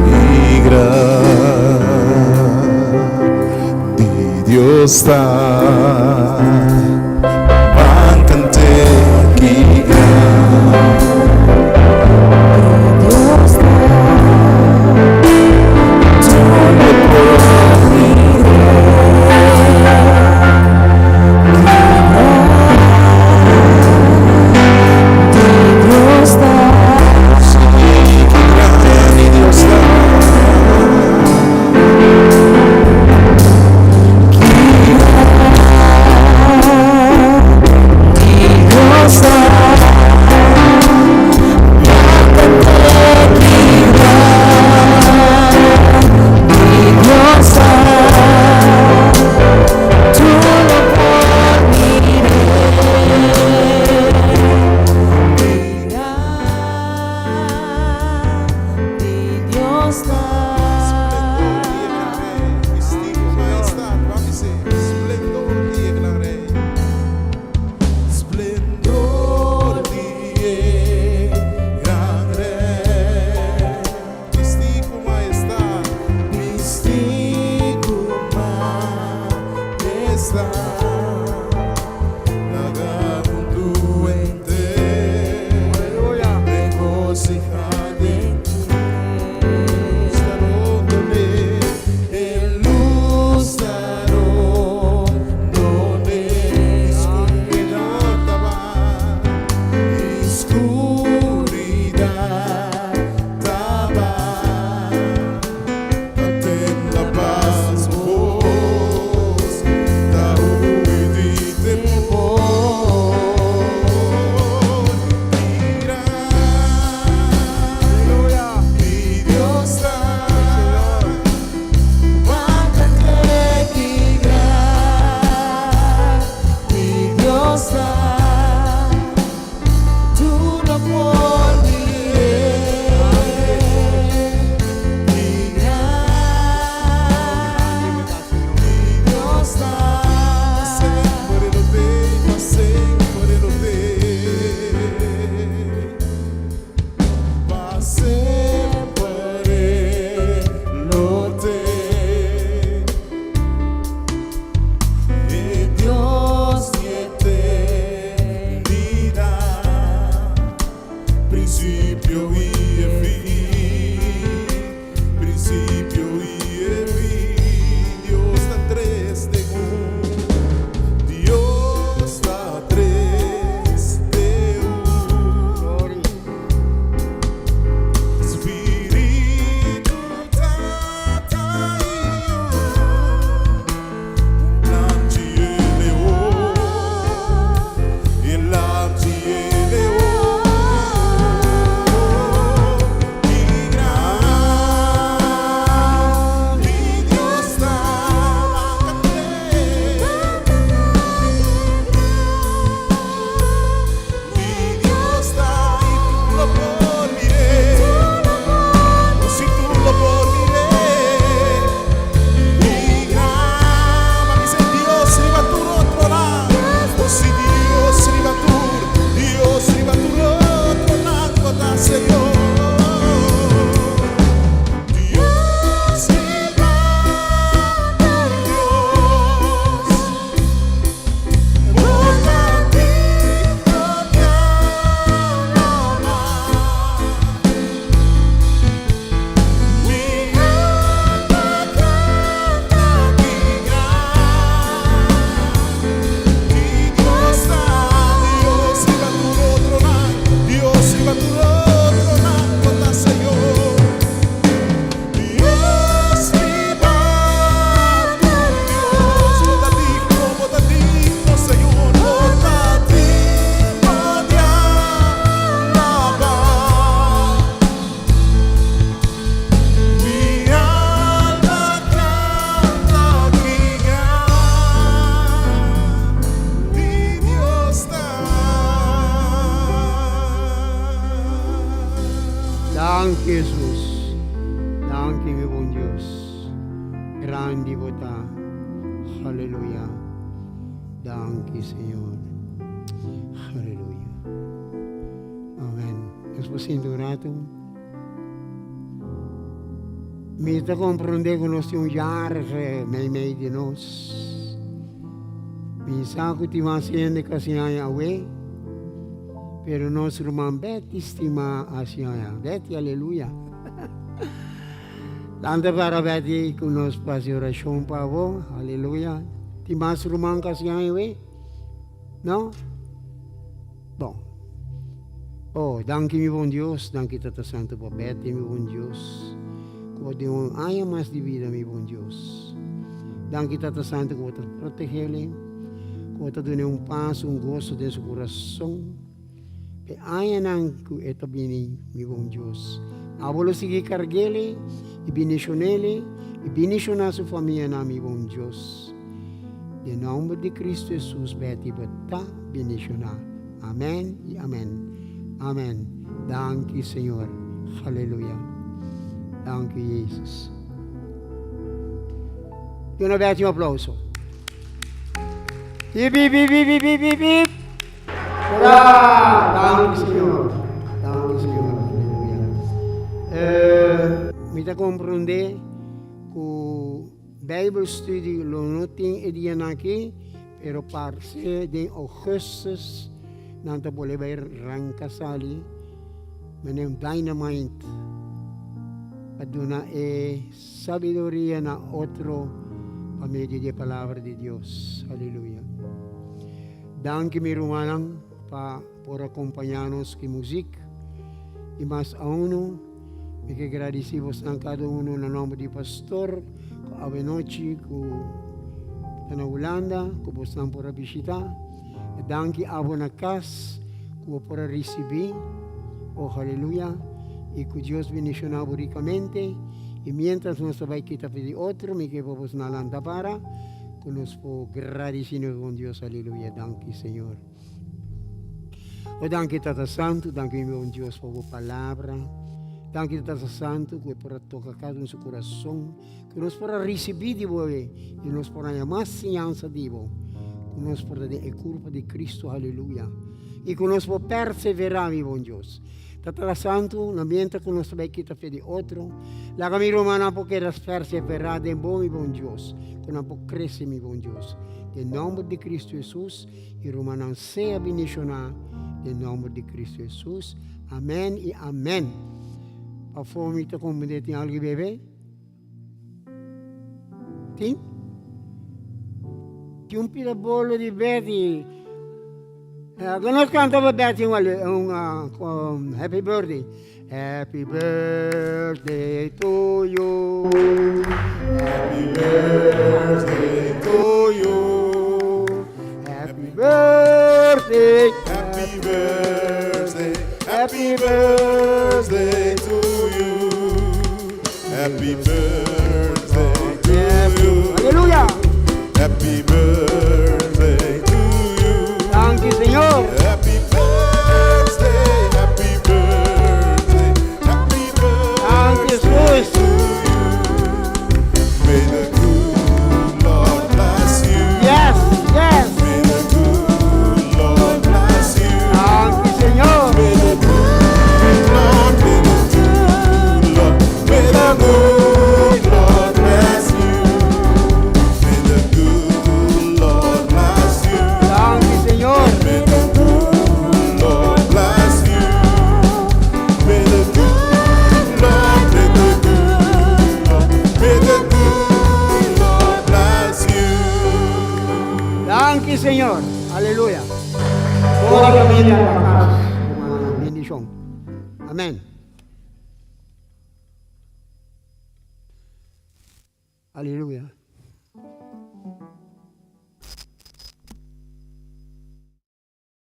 Ki grandi Dios ta, ban cant'é ki grandi Dios ta, tur lo por mir'é. Ki grandi Dios ta. Sí, ki grandi Dios ta. Ki grandi. Dios ta. Splendor di e gran Rei, bisti ku maestat, ban bis'é, Splendor di e gran Rei. Splendor di e gran Rei, bisti ku maestat, bisti ku maestat, laga mundu henter regosihá den lus ta rondon'é, e lus ta rondon'é, skuridat ta bai, skuridat ta bai, Atenda pa su bos, ta hui di temor. Mira, mi Dios ta, Ki gran, mi Dios ta, tur no por mir'é. Ki gran, mi Dios ta. Semper e lo t'ei, pa semper e lo t'ei. Pa semper e lo t'ei. E Dios di eternidat, prinsipio i fin, prinsipio i fin. Dios ta tres den un, Dios ta tres den un. Spiritu Tata i Yu, Lamchi e Leon, e Lamchi e Leon. Ki gran, mi Dios ta. Mi Dios ta i tur lo por mir'é. Si tur lo por mir'é. Ki gran, bisa Dios riba tur otro nan. Si Dios riba tur, Dios riba tur otro nan, ta Señor. Dios riba tur Dios. Bo ta digno di alabá. Mi alma kanta ki gran. Mi Dios ta, Dios riba tur otro nan, Dios riba tur otro nan, ta Señor. Dios riba tur Dios, bo ta digno, bo ta digno, Señor, bo ta digno di alabá. Mi alma kanta ki gran, mi Dios ta. Danki, Jesus. Danki, mi bon Dios. Grandi bo ta. Aleluya. Danki, Señor. Aleluya. Amèn. Nos por sinta un ratu. Mi ta komprondé ku nos tin un jarige meimei di nos. Mi sa ku tin mas hende ku hasi aña awe, pero nos ruman Betty stimá hasi aña. Betty, aleluya. Lanta para Betty ku nos pa hasi orashon pa bo. Aleluya. Tin mas ruman ku hasi aña awe? No? Bon. Oh, danki mi bon Dios, danki Tata Santu pa Betty mi bon Dios. Ku bo den un aña mas di bida mi bon Dios. Danki Tata Santu ku bo ta protegele, ku bo ta dune un pas, un goso den su kurason. E añanan ku e ta bini mi bon Dios. Abo lo sigui kargele i bendishonele i bendishoná su famianan mi bon Dios. Den nòmber di Kristu Hesus Betty bo ta bendishoná. Amèn i amèn. Amèn. Danki Señor. Aleluya. Danki Jesus. Duna Betty un aplauso. Hip hip hip hip hip hip hip hip. Hurra! Danki Señor. Danki Señor. Aleluya. Eh, mi ta comprende ku Bijbelstudie lo no tin e dianan aki, pero parce den augustus nan ta bolbe bai ranca sali mane un dynamite pa duna e sabiduria na otro pa medio di e palabra di Dios. Aleluya. Danki mi rumannan pa por acompaña nos cu muziek y mas aun mi ke gradici bosnan cada uno na nomber di pastor cu awenochi cu ta na Hulanda cu bosnan por a bishita. Danki abo na cas cu bo por a ricibi. Oh aleluya y cu Dios bendiciona bo ricamente y mientras nos ta bay kita pidi otro mi ke pa bosnan lanta para. Ku nos por gradisí nos bon Dios, aleluya, danki Señor. O danki Tata Santu, danki mi bon Dios pa bo palabra. Danki Tata Santu ku e por a toka kada un su kurason, ku nos por a risibí di bo i nos por haña mas siñansa di bo, ku nos por ta den e kurpo di Kristu, aleluya, i ku nos por perseverá, mi bon Dios. Tata Santu, na mientras ku nos ta bai kita fe di otro, laga mi rumannan por keda perseverá den bo, mi bon Dios, ku nan por krese, mi bon Dios. Den nòmber di Kristu Hesus, i rumannan sea bendishoná den nòmber di Kristu Hesus. Amèn i amèn. Pafó mi ta komprendé tin algu di bebe? Tin? Tin un pida bolo di Betty. Eh, nos canta pa Betty un, un, un happy birthday. Happy birthday to you. Happy birthday to you. Happy birthday. Happy birthday. Happy birthday to you. Happy birthday to you. Aleluya. Happy birthday to you. Danki, Señor. Happy birthday, happy birthday, happy Danki, birthday Jesus. to you. May the good Lord bless you. Yes. May the good Lord bless you. Danki, Señor. May the good Lord, may the good Lord, may the good Lord bless you. May the good Lord bless you. Danki, Señor. May the good Lord bless you. May the good Lord, may the good Lord, may the good Lord bless you. Danki, Señor. Aleluya. Toda familia na kas. Bendishon. Amèn. Aleluya.